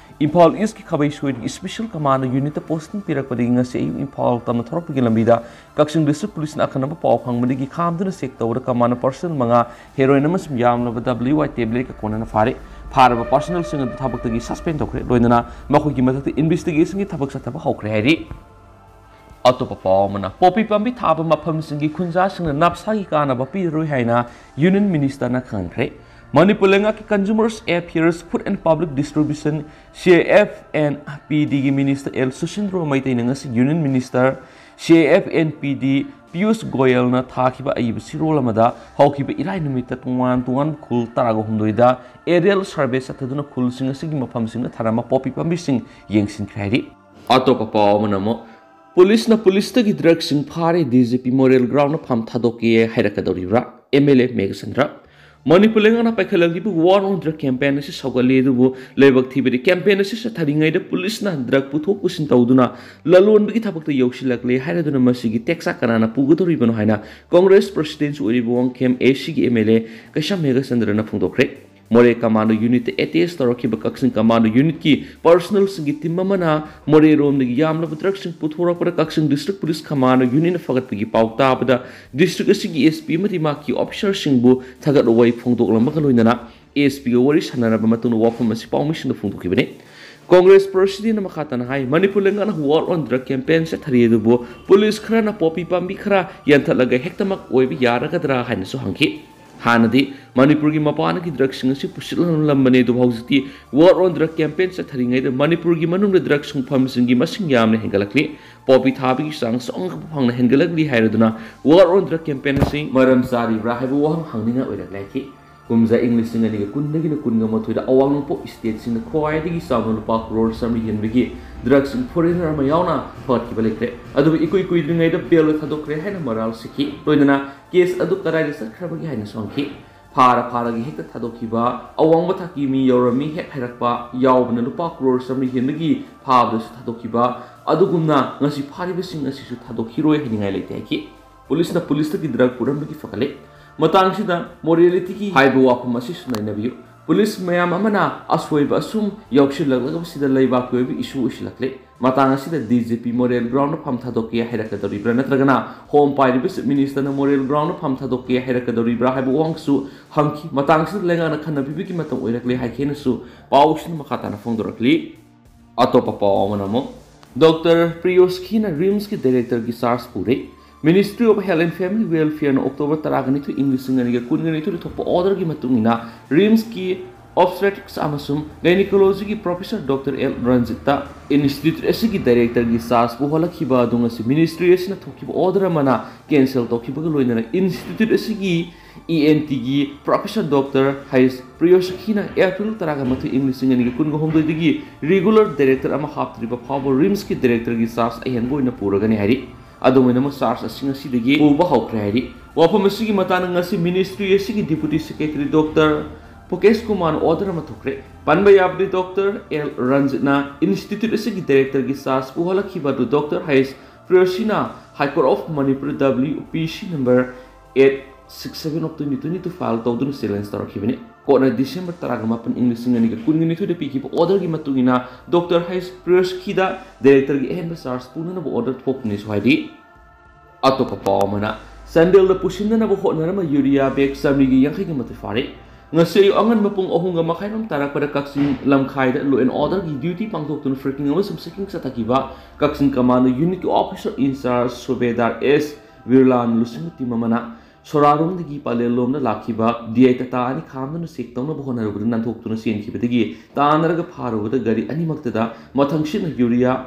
ꯏꯝꯐꯥꯜ ꯏꯁꯀꯤ ꯈꯥꯕꯩ ꯁꯣꯏꯗꯒꯤ ꯏꯁꯄꯤꯁꯦꯜ ꯀꯃꯥꯟꯗꯣ ꯌꯨꯅꯤꯠꯇ ꯄꯣꯁꯇꯤꯡ ꯄꯤꯔꯛꯄꯗꯒꯤ ꯉꯁꯤ ꯑꯌꯨꯛ ꯏꯝꯐꯥꯜ ꯇꯝꯅ ꯊꯧꯔꯛꯄꯒꯤ ꯂꯝꯕꯤꯗ ꯀꯛꯆꯤꯡ ꯗꯤꯁꯇ꯭ꯔꯤꯛ ꯄꯨꯂꯤꯁꯅ ꯑꯈꯟꯅꯕ ꯄꯥꯎ ꯐꯪꯕꯗꯒꯤ ꯈꯥꯝꯗꯨꯅ ꯆꯦꯛ ꯇꯧꯕꯗ ꯀꯃꯥꯟꯗꯣ ꯄꯔꯁꯅꯦꯜ ꯃꯉꯥ, ꯍꯦꯔꯣꯏꯟ ꯑꯃꯁꯨꯡ ꯌꯥꯝꯂꯕ ꯗꯕ꯭ꯂꯤꯎ ꯑꯥꯏ ꯇꯦꯕ꯭ꯂꯦꯠꯀ ꯀꯣꯟꯅꯅ ꯐꯥꯔꯦ꯫ ꯐꯥꯔꯕ ꯄꯔꯁꯅꯦꯜꯁꯤꯡ ꯑꯗꯨ ꯊꯕꯛꯇꯒꯤ ꯁꯁꯄꯦꯟ ꯇꯧꯈ꯭ꯔꯦ꯫ ꯂꯣꯏꯅꯅ ꯃꯈꯣꯏꯒꯤ ꯃꯊꯛꯇ ꯏꯟꯚꯦꯁꯇꯤꯒꯦꯁꯟꯒꯤ ꯊꯕꯛ ꯆꯠꯊꯕ ꯍꯧꯈ꯭ꯔꯦ ꯍꯥꯏꯔꯤ꯫ ꯑꯇꯣꯞꯄ ꯄꯥꯎ ꯑꯃꯅ, ꯄꯣꯄꯤ ꯄꯥꯝꯕꯤ ꯊꯥꯕ ꯃꯐꯝꯁꯤꯡꯒꯤ ꯈꯨꯟꯖꯥꯁꯤꯡꯅ ꯅꯞꯁꯥꯒꯤ ꯀꯥꯟꯅꯕ ꯄꯤꯔꯔꯣꯏ ꯍꯥꯏꯅ ꯌꯨꯅꯤꯌꯟ ꯃꯤꯅꯤꯁꯇꯔꯅ ꯈꯪꯍꯟꯈ꯭ꯔꯦ꯫ ꯃꯅꯤꯄꯨꯔ ꯂꯩꯉꯥꯛꯀꯤ consumers affairs, food and public distribution, C F N P ꯗꯤꯒꯤ ꯃꯤꯅꯤꯁꯇꯔ ꯑꯦꯜ ꯁꯨꯁꯤꯟꯗ꯭ꯔꯣ ꯃꯩꯇꯩꯅ ꯉꯁꯤ union minister, C F N P D, Piyush ꯒꯣꯌꯜꯅ ꯊꯥꯈꯤꯕ ꯑꯏꯕ ꯆꯦꯔꯣꯜ ꯑꯃꯗ ꯍꯧꯈꯤꯕ ꯏꯔꯥꯏ ꯅꯨꯃꯤꯠꯇ ꯇꯣꯉꯥꯟ ꯇꯣꯉꯥꯟꯕ ꯈꯨꯜ ꯇꯔꯥꯒ ꯍꯨꯝꯗꯣꯏꯗ ꯑꯦꯔꯤꯌꯦꯜ ꯁꯔꯚꯦ ꯆꯠꯊꯗꯨꯅ ꯈꯨꯜꯁꯤꯡ ꯑꯁꯤꯒꯤ ꯃꯐꯝꯁꯤꯡꯗ ꯊꯥꯔꯝꯕ ꯄꯣꯄꯤ ꯄꯥꯝꯕꯤꯁꯤꯡ ꯌꯦꯡꯁꯤꯟꯈ꯭ꯔꯦ ꯍꯥꯏꯔꯤ꯫ ꯑꯇꯣꯞꯄ ꯄꯥꯎ ꯑꯃꯅ ꯑꯃꯨꯛ, ꯄꯨꯂꯤꯁꯅ ꯄꯨꯂꯤꯁꯇꯒꯤ ꯗ꯭ꯔꯒꯁꯤꯡ ꯐꯥꯔꯦ, D G P moral ground ꯐꯥꯝ ꯊꯥꯗꯣꯛꯀꯦ ꯍꯥꯏꯔꯛꯀꯗꯧꯔꯤꯕ꯭ꯔꯥ? M L A Meghachandra. Manipur ꯂꯩꯉꯥꯛꯅ ꯄꯥꯏꯈꯠꯂꯛꯂꯤꯕ ꯋꯥꯔ ꯑꯣꯟ ꯗ꯭ꯔꯒ ꯀꯦꯝꯄꯦꯟ ꯑꯁꯤ ꯁꯧꯒꯠꯂꯤ, ꯑꯗꯨꯕꯨ ꯂꯥꯏꯕꯛ ꯊꯤꯕꯗꯤ ꯀꯦꯝꯄꯦꯟ ꯑꯁꯤ ꯆꯠꯊꯔꯤꯉꯩꯗ ꯄꯨꯂꯤꯁꯅ ꯗ꯭ꯔꯒ ꯄꯨꯊꯣꯛ ꯄꯨꯁꯤꯟ ꯇꯧꯗꯨꯅ ꯂꯂꯣꯟꯕꯒꯤ ꯊꯕꯛꯇ ꯌꯧꯁꯤꯜꯂꯛꯂꯦ ꯍꯥꯏꯔꯗꯨꯅ ꯃꯁꯤꯒꯤ ꯇꯦꯛꯆꯥꯛ ꯀꯅꯥꯅ ꯄꯨꯒꯗꯧꯔꯤꯕꯅꯣ ꯍꯥꯏꯅ ꯀꯣꯡꯒ꯭ꯔꯦꯁ ꯄ꯭ꯔꯁꯤꯗꯦꯟꯁꯨ ꯑꯣꯏꯔꯤꯕ ꯋꯥꯡꯈꯦꯝ ꯑꯦ ꯁꯤꯒꯤ ꯑꯦꯝ ꯑꯦꯜ ꯑꯦ ꯀꯩꯁꯥꯝ ꯃꯦꯘꯆꯟꯗ꯭ꯔꯅ ꯐꯣꯡꯗꯣꯛꯈ꯭ꯔꯦ꯫ ꯃꯣꯔꯦ ꯀꯃꯥꯟꯗꯣ ꯌꯨꯅꯤꯠꯇ ꯑꯦꯇꯦꯁ ꯇꯧꯔꯛꯈꯤꯕ ꯀꯛꯆꯤꯡ ꯀꯃꯥꯟꯗꯣ ꯌꯨꯅꯤꯠꯀꯤ ꯄꯔꯁꯅꯦꯜꯁꯤꯡꯒꯤ ꯇꯤꯝ ꯑꯃꯅ ꯃꯣꯔꯦꯔꯣꯝꯗꯒꯤ ꯌꯥꯝꯂꯕ ꯗ꯭ꯔꯒꯁꯤꯡ ꯄꯨꯊꯣꯔꯛꯄꯗ ꯀꯛꯆꯤꯡ ꯗꯤꯁꯇ꯭ꯔꯤꯛ ꯄꯨꯂꯤꯁ ꯀꯃꯥꯟꯗꯣ ꯌꯨꯅꯤꯠꯅ ꯐꯒꯠꯄꯒꯤ ꯄꯥꯎ ꯇꯥꯕꯗ ꯗꯤꯁꯇ꯭ꯔꯤꯛ ꯑꯁꯤꯒꯤ ꯑꯦꯁ ꯄꯤ ꯑꯃꯗꯤ ꯃꯍꯥꯛꯀꯤ ꯑꯣꯐꯤꯁꯥꯔꯁꯤꯡꯕꯨ ꯊꯥꯒꯠ ꯋꯥꯍꯩ ꯐꯣꯡꯗꯣꯛꯂꯝꯕꯒ ꯂꯣꯏꯅꯅ ꯑꯦꯁ ꯄꯤꯒ ꯋꯥꯔꯤ ꯁꯥꯟꯅꯔꯕ ꯃꯇꯨꯡꯗ ꯋꯥꯐꯝ ꯑꯁꯤ ꯄꯥꯎꯃꯤꯁꯤꯡꯗ ꯐꯣꯡꯗꯣꯛꯈꯤꯕꯅꯤ꯫ ꯀꯣꯡꯒ꯭ꯔꯦꯁ ꯄ꯭ꯔꯁꯤꯗꯦꯟꯅ ꯃꯈꯥ ꯇꯥꯅ ꯍꯥꯏ, ꯃꯅꯤꯄꯨꯔ ꯂꯩꯉꯥꯛꯅ ꯋꯥꯔ ꯑꯣꯟ ꯗ꯭ꯔꯒ ꯀꯦꯝꯄꯦꯟ ꯆꯠꯊꯔꯤ, ꯑꯗꯨꯕꯨ ꯄꯨꯂꯤꯁ ꯈꯔꯅ ꯄꯣꯄꯤ ꯄꯥꯝꯕꯤ ꯈꯔ ꯌꯥꯟꯊꯠꯂꯒ ꯍꯦꯛꯇꯃꯛ ꯑꯣꯏꯕ ꯌꯥꯔꯒꯗ꯭ꯔꯥ ꯍꯥꯏꯅꯁꯨ ꯍꯪꯈꯤ꯫ ꯍꯥꯟꯅꯗꯤ ꯃꯅꯤꯄꯨꯔꯒꯤ ꯃꯄꯥꯟꯗꯒꯤ ꯗ꯭ꯔꯒꯁꯤꯡ ꯑꯁꯤ ꯄꯨꯁꯤꯜꯂꯝꯂꯝꯕꯅꯤ, ꯑꯗꯨꯕꯨ ꯍꯧꯖꯤꯛꯇꯤ ꯋꯥꯔ ꯑꯣꯟ ꯗ꯭ꯔꯒ ꯀꯦꯝꯄꯦꯟ ꯆꯠꯊꯔꯤꯉꯩꯗ ꯃꯅꯤꯄꯨꯔꯒꯤ ꯃꯅꯨꯡꯗ ꯗ꯭ꯔꯒ ꯁꯨꯡꯐꯝꯁꯤꯡꯒꯤ ꯃꯁꯤꯡ ꯌꯥꯝꯅ ꯍꯦꯟꯒꯠꯂꯛꯂꯤ꯫ ꯄꯣꯄꯤ ꯊꯥꯕꯒꯤ ꯆꯥꯡꯁꯨ ꯑꯉꯛꯄ ꯐꯪꯅ ꯍꯦꯟꯒꯠꯂꯛꯂꯤ ꯍꯥꯏꯔꯗꯨꯅ ꯋꯥꯔ ꯑꯣꯟ ꯗ꯭ꯔꯒ ꯀꯦꯝꯄꯦꯟ ꯑꯁꯤ ꯃꯔꯝ ꯆꯥꯔꯤꯕ꯭ꯔꯥ ꯍꯥꯏꯕ ꯋꯥꯍꯪ ꯍꯪꯅꯤꯡꯉꯥꯏ ꯑꯣꯏꯔꯛꯂꯦ ꯍꯥꯏꯈꯤ꯫ ꯀꯨꯝꯖꯥ ꯏꯪ ꯂꯤꯁꯤꯡ ꯑꯅꯤꯒ ꯀꯨꯟꯗꯒꯤꯅ ꯀꯨꯟꯒ ꯃꯥꯊꯣꯏꯗ ꯑꯋꯥꯡ ꯅꯣꯡꯄꯣꯛ ꯁ꯭ꯇꯦꯠꯁꯤꯡꯗ ꯈ꯭ꯋꯥꯏꯗꯒꯤ ꯆꯥꯎꯅ ꯂꯨꯄꯥ ꯀ꯭ꯔꯣꯔ ꯆꯥꯃꯔꯤ ꯍꯦꯟꯕꯒꯤ ꯗ꯭ꯔꯒꯁꯤꯡ ꯐꯣꯔꯦꯅꯔ ꯑꯃ ꯌꯥꯎꯅ ꯐꯒꯠꯈꯤꯕ ꯂꯩꯈ꯭ꯔꯦ꯫ ꯑꯗꯨꯕꯨ ꯏꯀꯨꯏ ꯀꯨꯏꯗ꯭ꯔꯤꯉꯩꯗ ꯕꯦꯜꯗ ꯊꯥꯗꯣꯛꯈ꯭ꯔꯦ ꯍꯥꯏꯅ ꯃꯔꯥꯜ ꯁꯤꯈꯤ꯫ ꯂꯣꯏꯅꯅ ꯀꯦꯁ ꯑꯗꯨ ꯀꯗꯥꯏꯗ ꯆꯠꯈ꯭ꯔꯕꯒꯦ ꯍꯥꯏꯅꯁꯨ ꯍꯪꯈꯤ꯫ ꯐꯥꯔ ꯐꯥꯔꯒ ꯍꯦꯛꯇ ꯊꯥꯗꯣꯛꯈꯤꯕ, ꯑꯋꯥꯡꯕ ꯊꯥꯛꯀꯤ ꯃꯤ ꯌꯧꯔꯝꯃꯤ ꯍꯦꯛ ꯍꯥꯏꯔꯛꯄ ꯌꯥꯎꯕꯅ ꯂꯨꯄꯥ ꯀ꯭ꯔꯣꯔ ꯆꯥꯃꯔꯤ ꯍꯦꯟꯕꯒꯤ ꯐꯥꯕꯗꯁꯨ ꯊꯥꯗꯣꯛꯈꯤꯕ, ꯑꯗꯨꯒꯨꯝꯅ ꯉꯁꯤ ꯐꯥꯔꯤꯕꯁꯤꯡ ꯑꯁꯤꯁꯨ ꯊꯥꯗꯣꯛꯈꯤꯔꯣꯏ ꯍꯥꯏꯅꯤꯡꯉꯥꯏ ꯂꯩꯇꯦ ꯍꯥꯏꯈꯤ꯫ ꯄꯨꯂꯤꯁꯅ ꯄꯨꯂꯤꯁꯇꯒꯤ ꯗ꯭ꯔꯒ ꯄꯨꯔꯝꯕꯒꯤ ꯐꯒꯠꯂꯦ꯫ ꯃꯇꯥꯡꯁꯤꯗ ꯃꯣꯔꯦꯂꯤꯇꯤꯒꯤ ꯍꯥꯏꯕ ꯋꯥꯐꯝ ꯑꯁꯤꯁꯨ ꯅꯩꯅꯕꯤꯌꯨ꯫ ꯄꯨꯂꯤꯁ ꯃꯌꯥꯝ ꯑꯃꯅ ꯑꯁꯣꯏꯕ ꯑꯁꯨꯝ ꯌꯥꯎꯁꯤꯜꯂꯛꯂꯕꯁꯤꯗ ꯂꯩꯕꯥꯛꯀꯤ ꯑꯣꯏꯕ ꯏꯁꯨ ꯑꯣꯏꯁꯤꯜꯂꯛꯂꯦ꯫ ꯃꯇꯥꯡ ꯑꯁꯤꯗ ꯗꯤ ꯖꯤ ꯄꯤ ꯃꯣꯔꯦꯜ ꯒ꯭ꯔꯥꯎꯟꯗ ꯐꯝ ꯊꯥꯗꯣꯛꯀꯦ ꯍꯥꯏꯔꯛꯀꯗꯧꯔꯤꯕ꯭ꯔꯥ, ꯅꯠꯇ꯭ꯔꯒꯅ ꯍꯣꯝ ꯄꯥꯏꯔꯤꯕ ꯆꯤꯐ ꯃꯤꯅꯤꯁꯇꯔꯅ ꯃꯣꯔꯦꯜ ꯒ꯭ꯔꯥꯎꯟꯗ ꯐꯝ ꯊꯥꯗꯣꯛꯀꯦ ꯍꯥꯏꯔꯛꯀꯗꯧꯔꯤꯕ꯭ꯔꯥ ꯍꯥꯏꯕ ꯋꯥꯍꯪꯁꯨ ꯍꯪꯈꯤ꯫ ꯃꯇꯥꯡꯁꯤꯗ ꯂꯩꯉꯥꯛꯅ ꯈꯟꯅ ꯄꯤꯕꯒꯤ ꯃꯇꯝ ꯑꯣꯏꯔꯛꯂꯦ ꯍꯥꯏꯈꯤ ꯍꯥꯏꯅꯁꯨ ꯄꯥꯎꯁꯤꯅ ꯃꯈꯥ ꯇꯥꯅ ꯐꯣꯡꯗꯣꯔꯛꯂꯤ꯫ ꯑꯇꯣꯞꯄ ꯄꯥꯎ ꯑꯃꯅ ꯑꯃꯨꯛ ꯗꯣꯛꯇꯔ ꯄ꯭ꯔꯤꯌꯣꯁꯀꯤꯅ ꯔꯤꯝꯁꯀꯤ ꯗꯥꯏꯔꯦꯛꯇꯔꯒꯤ ꯆꯥꯔꯖ ꯄꯨꯔꯦ꯫ Ministry of Health and Family Welfareꯅ ꯑꯣꯛꯇꯣꯕꯔ ꯇꯔꯥꯒ ꯅꯤꯊꯣꯏ, ꯏꯪ ꯂꯤꯁꯤꯡ ꯑꯅꯤꯒ ꯀꯨꯟꯒ ꯅꯤꯊꯣꯏꯗ ꯊꯣꯛꯄ ꯑꯣꯔꯗꯔꯒꯤ ꯃꯇꯨꯡ ꯏꯟꯅ ꯔꯤꯝꯁꯀꯤ obstetrics ꯑꯃꯁꯨꯡ ꯒꯥꯏꯅꯤꯀꯣꯂꯣꯖꯤꯒꯤ ꯄ꯭ꯔꯣꯐꯦꯁꯔ ꯗꯣꯛꯇꯔ ꯑꯦꯜ ꯔꯟꯖꯤꯠꯇ ꯏꯟꯁꯇꯤꯇ꯭ꯌꯨꯠ ꯑꯁꯤꯒꯤ ꯗꯥꯏꯔꯦꯛꯇꯔꯒꯤ ꯆꯥꯔꯖ ꯄꯨꯍꯜꯂꯛꯈꯤꯕ ꯑꯗꯨ ꯉꯁꯤ ꯃꯤꯅꯤꯁꯇ꯭ꯔꯤ ꯑꯁꯤꯅ ꯊꯣꯛꯈꯤꯕ ꯑꯣꯔꯗꯔ ꯑꯃꯅ ꯀꯦꯟꯁꯦꯜ ꯇꯧꯈꯤꯕꯒ ꯂꯣꯏꯅꯅ ꯏꯟꯁꯇꯤꯇ꯭ꯌꯨꯠ ꯑꯁꯤꯒꯤ ꯏ ꯑꯦꯟ ꯇꯤꯒꯤ ꯄ꯭ꯔꯣꯐꯦꯁꯔ ꯗꯣꯛꯇꯔ ꯍꯩꯁ ꯄ꯭ꯔꯤꯌꯣꯁꯈꯤꯅ ꯑꯦꯄ꯭ꯔꯤꯜ ꯇꯔꯥꯒ ꯃꯥꯊꯣꯏ, ꯏꯪ ꯂꯤꯁꯤꯡ ꯑꯅꯤꯒ ꯀꯨꯟꯒ ꯍꯨꯝꯗꯣꯏꯗꯒꯤ ꯔꯤꯒꯨꯂꯔ ꯗꯥꯏꯔꯦꯛꯇꯔ ꯑꯃ ꯍꯥꯞꯇ꯭ꯔꯤꯕ ꯐꯥꯎꯕ ꯔꯤꯝꯁꯀꯤ ꯗꯥꯏꯔꯦꯛꯇꯔꯒꯤ ꯆꯥꯔꯖ ꯑꯍꯦꯟꯕ ꯑꯣꯏꯅ ꯄꯨꯔꯒꯅꯤ ꯍꯥꯏꯔꯤ꯫ ꯑꯗꯨꯝ ꯑꯣꯏꯅꯃꯛ, ꯆꯥꯔꯖ ꯑꯁꯤ ꯉꯁꯤꯗꯒꯤ ꯄꯨꯕ ꯍꯧꯈ꯭ꯔꯦ ꯍꯥꯏꯔꯤ꯫ ꯋꯥꯐꯝ ꯑꯁꯤꯒꯤ ꯃꯇꯥꯡꯗ ꯉꯁꯤ ꯃꯤꯅꯤꯁꯇ꯭ꯔꯤ ꯑꯁꯤꯒꯤ ꯗꯤꯄꯨꯇꯤ ꯁꯦꯀ꯭ꯔꯦꯇꯔꯤ ꯗꯣꯛꯇꯔ ꯄꯨꯀꯦꯁ ꯀꯨꯃꯥꯔꯅ ꯑꯣꯔꯗꯔ ꯑꯃ ꯊꯣꯛꯈ꯭ꯔꯦ꯫ ꯄꯟꯕ ꯌꯥꯕꯗꯤ, ꯗꯣꯛꯇꯔ ꯑꯦꯜ ꯔꯟꯖꯤꯠꯅ ꯏꯟꯁꯇꯤꯇ꯭ꯌꯨꯠ ꯑꯁꯤꯒꯤ ꯗꯥꯏꯔꯦꯛꯇꯔꯒꯤ ꯆꯥꯔꯖ ꯄꯨꯍꯜꯂꯛꯈꯤꯕ ꯑꯗꯨ ꯗꯣꯛꯇꯔ ꯍꯩꯁ ꯄ꯭ꯔꯤꯌꯣꯁꯤꯅ High Court of Manipur W P C number eight six seven of twenty twenty-two file ꯇꯧꯗꯨꯅ ꯆꯦꯂꯦꯟꯖ ꯇꯧꯔꯛꯈꯤꯕꯅꯤ꯫ ꯀꯣꯔꯠꯅ ꯗꯤꯁꯦꯝꯕꯔ ꯇꯔꯥꯒ ꯃꯥꯄꯟ, ꯏꯪ ꯂꯤꯁꯤꯡ ꯑꯅꯤꯒ ꯀꯨꯟꯒ ꯅꯤꯊꯣꯏꯗ ꯄꯤꯈꯤꯕ ꯑꯣꯔꯗꯔꯒꯤ ꯃꯇꯨꯡ ꯏꯟꯅ ꯗꯣꯛꯇꯔ ꯍꯩꯁ ꯄ꯭ꯔꯤꯌꯣꯁꯀꯤꯗ ꯗꯥꯏꯔꯦꯛꯇꯔꯒꯤ ꯑꯍꯦꯟꯕ ꯆꯥꯔꯖ ꯄꯨꯅꯅꯕ ꯑꯣꯔꯗꯔ ꯊꯣꯛꯄꯅꯤꯁꯨ ꯍꯥꯏꯔꯤ꯫ ꯑꯇꯣꯞꯄ ꯄꯥꯎ ꯑꯃꯅ, ꯆꯥꯟꯗꯦꯜꯗ ꯄꯨꯁꯤꯟꯅꯅꯕ ꯍꯣꯠꯅꯔꯝꯕ ꯌꯨꯔꯤꯌꯥ ꯕꯦꯒ ꯆꯥꯃꯔꯤꯒ ꯌꯥꯡꯈꯩꯒ ꯃꯥꯊꯣꯏ ꯐꯥꯔꯦ꯫ ꯉꯁꯤ ꯑꯌꯨꯛ ꯑꯉꯟꯕ ꯄꯨꯡ ꯑꯍꯨꯝꯒ ꯃꯈꯥꯏꯔꯣꯝ ꯇꯥꯔꯛꯄꯗ ꯀꯛꯆꯤꯡ ꯂꯝꯈꯥꯏꯗ law and orderꯒꯤ duty ꯄꯥꯡꯊꯣꯛꯇꯨꯅ ꯐ꯭ꯔꯦꯀꯤꯡ ꯑꯃꯁꯨꯡ ꯆꯦꯀꯤꯡ ꯆꯠꯊꯈꯤꯕ ꯀꯛꯆꯤꯡ ꯀꯃꯥꯟꯗꯣ unitꯀꯤ officer in charge subedar S ꯕꯤꯔꯂꯥꯅ ꯂꯨꯆꯤꯡꯕ team ꯑꯃꯅ ꯁꯣꯔꯥꯔꯣꯝꯗꯒꯤ ꯄꯂꯦꯜꯂꯣꯝꯗ ꯂꯥꯛꯈꯤꯕ ꯗꯤ ꯑꯥꯏ ꯇꯥꯇꯥ ꯑꯅꯤ ꯈꯥꯝꯗꯨꯅ ꯆꯦꯛ ꯇꯧꯅꯕ ꯍꯣꯠꯅꯔꯨꯕꯗ ꯅꯥꯟꯊꯣꯛꯇꯨꯅ ꯆꯦꯟꯈꯤꯕꯗꯒꯤ ꯇꯥꯟꯅꯔꯒ ꯐꯥꯔꯨꯕꯗ ꯒꯥꯔꯤ ꯑꯅꯤꯃꯛꯇꯗ ꯃꯊꯪꯁꯤꯠꯅ ꯌꯨꯔꯤꯌꯥ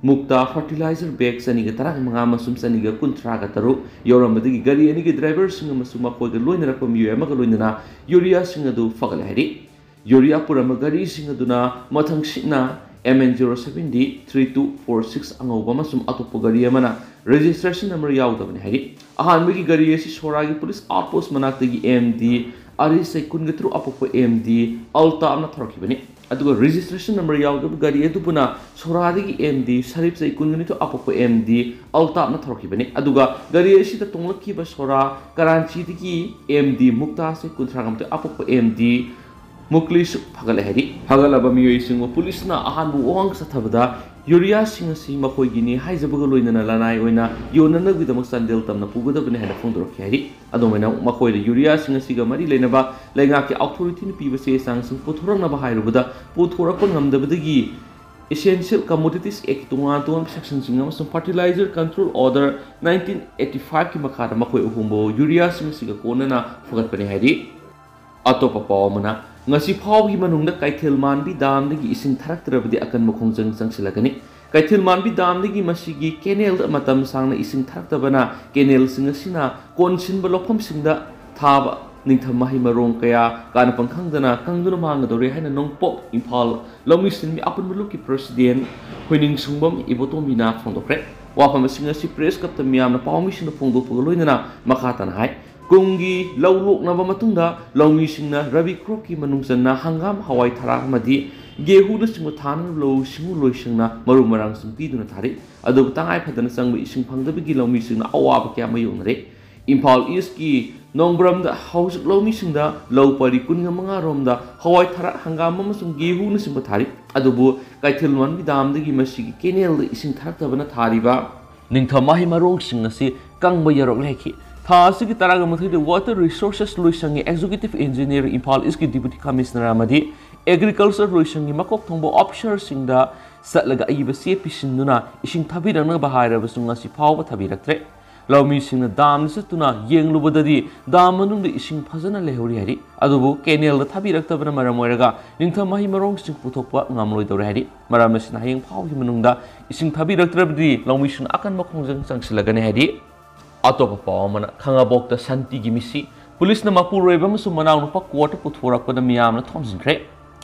ꯃꯨꯛꯇꯥ ꯐꯔꯇꯤꯂꯥꯏꯖꯔ ꯕꯦꯒ ꯆꯅꯤꯒ ꯇꯔꯥꯃꯉꯥ ꯑꯃꯁꯨꯡ ꯆꯅꯤꯒ ꯀꯨꯟꯊ꯭ꯔꯥꯒ ꯇꯔꯨꯛ ꯌꯧꯔꯝꯕꯗꯒꯤ ꯒꯥꯔꯤ ꯑꯅꯤꯒꯤ ꯗ꯭ꯔꯥꯏꯚꯔꯁꯤꯡ ꯑꯃꯁꯨꯡ ꯃꯈꯣꯏꯒ ꯂꯣꯏꯅꯔꯛꯄ ꯃꯤꯑꯣꯏ ꯑꯃꯒ ꯂꯣꯏꯅꯅ ꯌꯨꯔꯤꯌꯥꯁꯤꯡ ꯑꯗꯨ ꯐꯒꯠꯂꯦ ꯍꯥꯏꯔꯤ꯫ ꯌꯨꯔꯤꯌꯥ ꯄꯨꯔꯝꯕ ꯒꯥꯔꯤꯁꯤꯡ ꯑꯗꯨꯅ ꯃꯊꯪꯁꯤꯠꯅ M N zero seven D three two four six ꯑꯉꯧꯕ ꯑꯃꯁꯨꯡ ꯑꯇꯣꯞꯄ ꯒꯥꯔꯤ ꯑꯃꯅ ꯔꯦꯖꯤꯁꯇ꯭ꯔꯦꯁꯟ ꯅꯝꯕꯔ ꯌꯥꯎꯗꯕꯅꯤ ꯍꯥꯏꯔꯤ꯫ ꯑꯍꯥꯟꯕꯒꯤ ꯒꯥꯔꯤ ꯑꯁꯤ ꯁꯣꯔꯥꯒꯤ ꯄꯨꯂꯤꯁ ꯑꯥꯎꯠꯄꯣꯁ ꯃꯅꯥꯛꯇꯒꯤ M D ꯑꯔꯤꯁꯩ ꯀꯨꯟꯒ ꯇꯔꯨꯛ ꯑꯄꯣꯛꯄ M D ꯑꯜꯇꯥ ꯑꯃꯅ ꯊꯧꯔꯛꯈꯤꯕꯅꯤ꯫ ꯑꯗꯨꯒ ꯔꯦꯖꯤꯁꯇ꯭ꯔꯦꯁꯟ ꯅꯝꯕꯔ ꯌꯥꯎꯗꯕ ꯒꯥꯔꯤ ꯑꯗꯨꯕꯨꯅ ꯁꯣꯔꯥꯗꯒꯤ M D ꯁꯔꯤꯞꯁꯩ ꯀꯨꯟꯒ ꯅꯤꯊꯣꯏ ꯑꯄꯣꯛꯄ M D ꯑꯜꯇꯥ ꯑꯃꯅ ꯊꯧꯔꯛꯈꯤꯕꯅꯤ꯫ ꯑꯗꯨꯒ ꯒꯥꯔꯤ ꯑꯁꯤꯗ ꯇꯣꯡꯂꯛꯈꯤꯕ ꯁꯣꯔꯥ ꯀꯔꯥꯟꯆꯤꯗꯒꯤ M D ꯃꯨꯛꯇꯥꯁꯩ ꯀꯨꯟꯊ꯭ꯔꯥꯒ ꯃꯥꯊꯣꯏ ꯑꯄꯣꯛꯄ M D ꯃꯨꯛꯂꯤꯁꯨ ꯐꯒꯠꯂꯦ ꯍꯥꯏꯔꯤ꯫ ꯐꯒꯠꯂꯕ ꯃꯤꯑꯣꯏꯁꯤꯡꯕꯨ ꯄꯨꯂꯤꯁꯅ ꯑꯍꯥꯟꯕ ꯋꯥꯍꯪ ꯆꯠꯊꯕꯗ ꯌꯨꯔꯤꯌꯥꯁꯤꯡ ꯑꯁꯤ ꯃꯈꯣꯏꯒꯤꯅꯤ ꯍꯥꯏꯖꯕꯒ ꯂꯣꯏꯅꯅ ꯂꯅꯥꯏ ꯑꯣꯏꯅ ꯌꯣꯟꯅꯅꯕꯒꯤꯗꯃꯛ ꯆꯥꯟꯗꯦꯜ ꯇꯝꯅ ꯄꯨꯒꯗꯕꯅꯤ ꯍꯥꯏꯅ ꯐꯣꯡꯗꯣꯔꯛꯈꯤ ꯍꯥꯏꯔꯤ꯫ ꯑꯗꯨꯃꯥꯏꯅ ꯃꯈꯣꯏꯗ ꯌꯨꯔꯤꯌꯥꯁꯤꯡ ꯑꯁꯤꯒ ꯃꯔꯤ ꯂꯩꯅꯕ ꯂꯩꯉꯥꯛꯀꯤ ꯑꯣꯊꯣꯔꯤꯇꯤꯅ ꯄꯤꯕ ꯆꯦ ꯆꯥꯡꯁꯤꯡ ꯄꯨꯊꯣꯔꯛꯅꯕ ꯍꯥꯏꯔꯨꯕꯗ ꯄꯨꯊꯣꯔꯛꯄ ꯉꯝꯗꯕꯗꯒꯤ Essential Commodities Act ꯇꯣꯉꯥꯟ ꯇꯣꯉꯥꯟꯕ ꯁꯦꯛꯁꯟꯁꯤꯡ ꯑꯃꯁꯨꯡ Fertilizer Control Order nineteen eighty five ꯀꯤ ꯃꯈꯥꯗ ꯃꯈꯣꯏ ꯑꯍꯨꯝꯕꯨ ꯌꯨꯔꯤꯌꯥꯁꯤꯡ ꯑꯁꯤꯒ ꯀꯣꯟꯅꯅ ꯐꯒꯠꯄꯅꯤ ꯍꯥꯏꯔꯤ꯫ ꯑꯇꯣꯞꯄ ꯄꯥꯎ ꯑꯃꯅ, ꯉꯁꯤ ꯐꯥꯎꯕꯒꯤ ꯃꯅꯨꯡꯗ ꯀꯩꯊꯦꯜ ꯃꯥꯟꯕꯤ ꯗꯥꯝꯗꯒꯤ ꯏꯁꯤꯡ ꯊꯥꯔꯛꯇ꯭ꯔꯕꯗꯤ ꯑꯀꯟꯕ ꯈꯣꯡꯖꯪ ꯆꯪꯁꯤꯜꯂꯛꯀꯅꯤ꯫ ꯀꯩꯊꯦꯜ ꯃꯥꯟꯕꯤ ꯗꯥꯝꯗꯒꯤ ꯃꯁꯤꯒꯤ ꯀꯦꯅꯦꯜꯗ ꯃꯇꯝ ꯁꯥꯡꯅ ꯏꯁꯤꯡ ꯊꯥꯔꯛꯇꯕꯅ ꯀꯦꯅꯦꯜꯁꯤꯡ ꯑꯁꯤꯅ ꯀꯣꯟꯁꯤꯟꯕ ꯂꯧꯐꯝꯁꯤꯡꯗ ꯊꯥꯕ ꯅꯤꯡꯊꯝ ꯃꯍꯩ ꯃꯔꯣꯡ ꯀꯌꯥ ꯀꯥꯟꯅꯐꯝ ꯈꯪꯗꯅ ꯀꯪꯗꯨꯅ ꯃꯥꯡꯒꯗꯧꯔꯦ ꯍꯥꯏꯅ ꯅꯣꯡꯄꯣꯛ ꯏꯝꯐꯥꯜ ꯂꯧꯃꯤ ꯁꯤꯟꯃꯤ ꯑꯄꯨꯟꯕ ꯂꯨꯞꯀꯤ ꯄ꯭ꯔꯁꯤꯗꯦꯟ ꯍꯣꯏꯅꯤꯡꯁꯨꯡꯕꯝ ꯏꯕꯣꯇꯣꯝꯕꯤꯅ ꯐꯣꯡꯗꯣꯛꯈ꯭ꯔꯦ꯫ ꯋꯥꯐꯝꯁꯤꯡ ꯑꯁꯤ ꯄ꯭ꯔꯦꯁ ꯀ꯭ꯂꯕꯇ ꯃꯤꯌꯥꯝꯅ ꯄꯥꯎꯃꯤꯁꯤꯡꯗ ꯐꯣꯡꯗꯣꯛꯄꯒ ꯂꯣꯏꯅꯅ ꯃꯈꯥ ꯇꯥꯅ ꯍꯥꯏ꯫ ꯀꯨꯝꯒꯤ ꯂꯧ ꯂꯣꯛꯅꯕ ꯃꯇꯨꯡꯗ ꯂꯧꯃꯤꯁꯤꯡꯅ ꯔꯕꯤ ꯀ꯭ꯔꯣꯞꯀꯤ ꯃꯅꯨꯡ ꯆꯟꯅ ꯍꯪꯒꯥꯝ, ꯍꯋꯥꯏ ꯊꯔꯥꯛ ꯑꯃꯗꯤ ꯒꯦꯍꯨꯅꯆꯤꯡꯕ ꯊꯥꯅꯅꯕ ꯂꯧꯎ ꯁꯤꯡꯎ ꯂꯣꯏꯁꯪꯅ ꯃꯔꯨ ꯃꯔꯥꯡꯁꯤꯡ ꯄꯤꯗꯨꯅ ꯊꯥꯔꯤ꯫ ꯑꯗꯨꯕꯨ ꯇꯉꯥꯏ ꯐꯗꯅ ꯆꯪꯕ ꯏꯁꯤꯡ ꯐꯪꯗꯕꯒꯤ ꯂꯧꯃꯤꯁꯤꯡꯅ ꯑꯋꯥꯕ ꯀꯌꯥ ꯃꯥꯌꯣꯛꯅꯔꯦ꯫ ꯏꯝꯐꯥꯜ ꯏꯁꯀꯤ ꯅꯣꯡꯕ꯭ꯔꯝꯗ ꯍꯧꯖꯤꯛ ꯂꯧꯃꯤꯁꯤꯡꯗ ꯂꯧ ꯄꯔꯤ ꯀꯨꯟꯒ ꯃꯉꯥ ꯔꯣꯝꯗ ꯍꯋꯥꯏ ꯊꯔꯥꯛ, ꯍꯪꯒꯥꯝ ꯑꯃꯁꯨꯡ ꯒꯦꯍꯨꯅꯆꯤꯡꯕ ꯊꯥꯔꯤ꯫ ꯑꯗꯨꯕꯨ ꯀꯩꯊꯦꯜ ꯃꯥꯟꯕꯤ ꯗꯥꯝꯗꯒꯤ ꯃꯁꯤꯒꯤ ꯀꯦꯅꯦꯜꯗ ꯏꯁꯤꯡ ꯊꯥꯔꯛꯇꯕꯅ ꯊꯥꯔꯤꯕ ꯅꯤꯡꯊꯝ ꯃꯍꯩ ꯃꯔꯣꯡꯁꯤꯡ ꯑꯁꯤ ꯀꯪꯕ ꯌꯧꯔꯛꯂꯦ ꯍꯥꯏꯈꯤ꯫ ꯊꯥ ꯑꯁꯤꯒꯤ ꯇꯔꯥꯒ ꯃꯥꯊꯣꯏꯗ Water Resources ꯂꯣꯏꯁꯪꯒꯤ Executive Engineer, ꯏꯝꯐꯥꯜ ꯏꯁꯀꯤ Deputy Commissioner ꯑꯃꯗꯤ Agriculture ꯂꯣꯏꯁꯪꯒꯤ ꯃꯀꯣꯛ ꯊꯣꯡꯕ ꯑꯣꯐꯤꯁꯔꯁꯤꯡꯗ ꯆꯠꯂꯒ ꯑꯏꯕ ꯆꯦ ꯄꯤꯁꯤꯟꯗꯨꯅ ꯏꯁꯤꯡ ꯊꯥꯕꯤꯔꯛꯅꯕ ꯍꯥꯏꯔꯕꯁꯨ ꯉꯁꯤ ꯐꯥꯎꯕ ꯊꯥꯕꯤꯔꯛꯇ꯭ꯔꯦ꯫ ꯂꯧꯃꯤꯁꯤꯡꯅ ꯗꯥꯝꯗ ꯆꯠꯇꯨꯅ ꯌꯦꯡꯂꯨꯕꯗꯗꯤ ꯗꯥꯝ ꯃꯅꯨꯡꯗ ꯏꯁꯤꯡ ꯐꯖꯅ ꯂꯩꯍꯧꯔꯤ ꯍꯥꯏꯔꯤ꯫ ꯑꯗꯨꯕꯨ ꯀꯦꯅꯦꯜꯗ ꯊꯥꯕꯤꯔꯛꯇꯕꯅ ꯃꯔꯝ ꯑꯣꯏꯔꯒ ꯅꯤꯡꯊꯝ ꯃꯍꯩ ꯃꯔꯣꯡꯁꯤꯡ ꯄꯨꯊꯣꯛꯄ ꯉꯝꯂꯣꯏꯗꯧꯔꯦ ꯍꯥꯏꯔꯤ꯫ ꯃꯔꯝ ꯑꯁꯤꯅ ꯍꯌꯦꯡ ꯐꯥꯎꯒꯤ ꯃꯅꯨꯡꯗ ꯏꯁꯤꯡ ꯊꯥꯕꯤꯔꯛꯇ꯭ꯔꯕꯗꯤ ꯂꯧꯃꯤꯁꯤꯡꯅ ꯑꯀꯟꯕ ꯈꯣꯡꯖꯪ ꯆꯪꯁꯤꯜꯂꯒꯅꯤ ꯍꯥꯏꯔꯤ꯫ ꯑꯇꯣꯞꯄ ꯄꯥꯎ ꯑꯃꯅ, ꯈꯥꯉꯕꯣꯛꯇ ꯁꯥꯟꯇꯤꯒꯤ ꯃꯤꯁꯤ, ꯄꯨꯂꯤꯁꯅ ꯃꯄꯨꯔꯣꯏꯕ ꯑꯃꯁꯨꯡ ꯃꯅꯥꯎꯅꯨꯄꯥ ꯀꯣꯔꯠꯇ ꯄꯨꯊꯣꯔꯛꯄꯗ ꯃꯤꯌꯥꯝꯅ ꯊꯣꯝꯖꯤꯟꯈ꯭ꯔꯦ꯫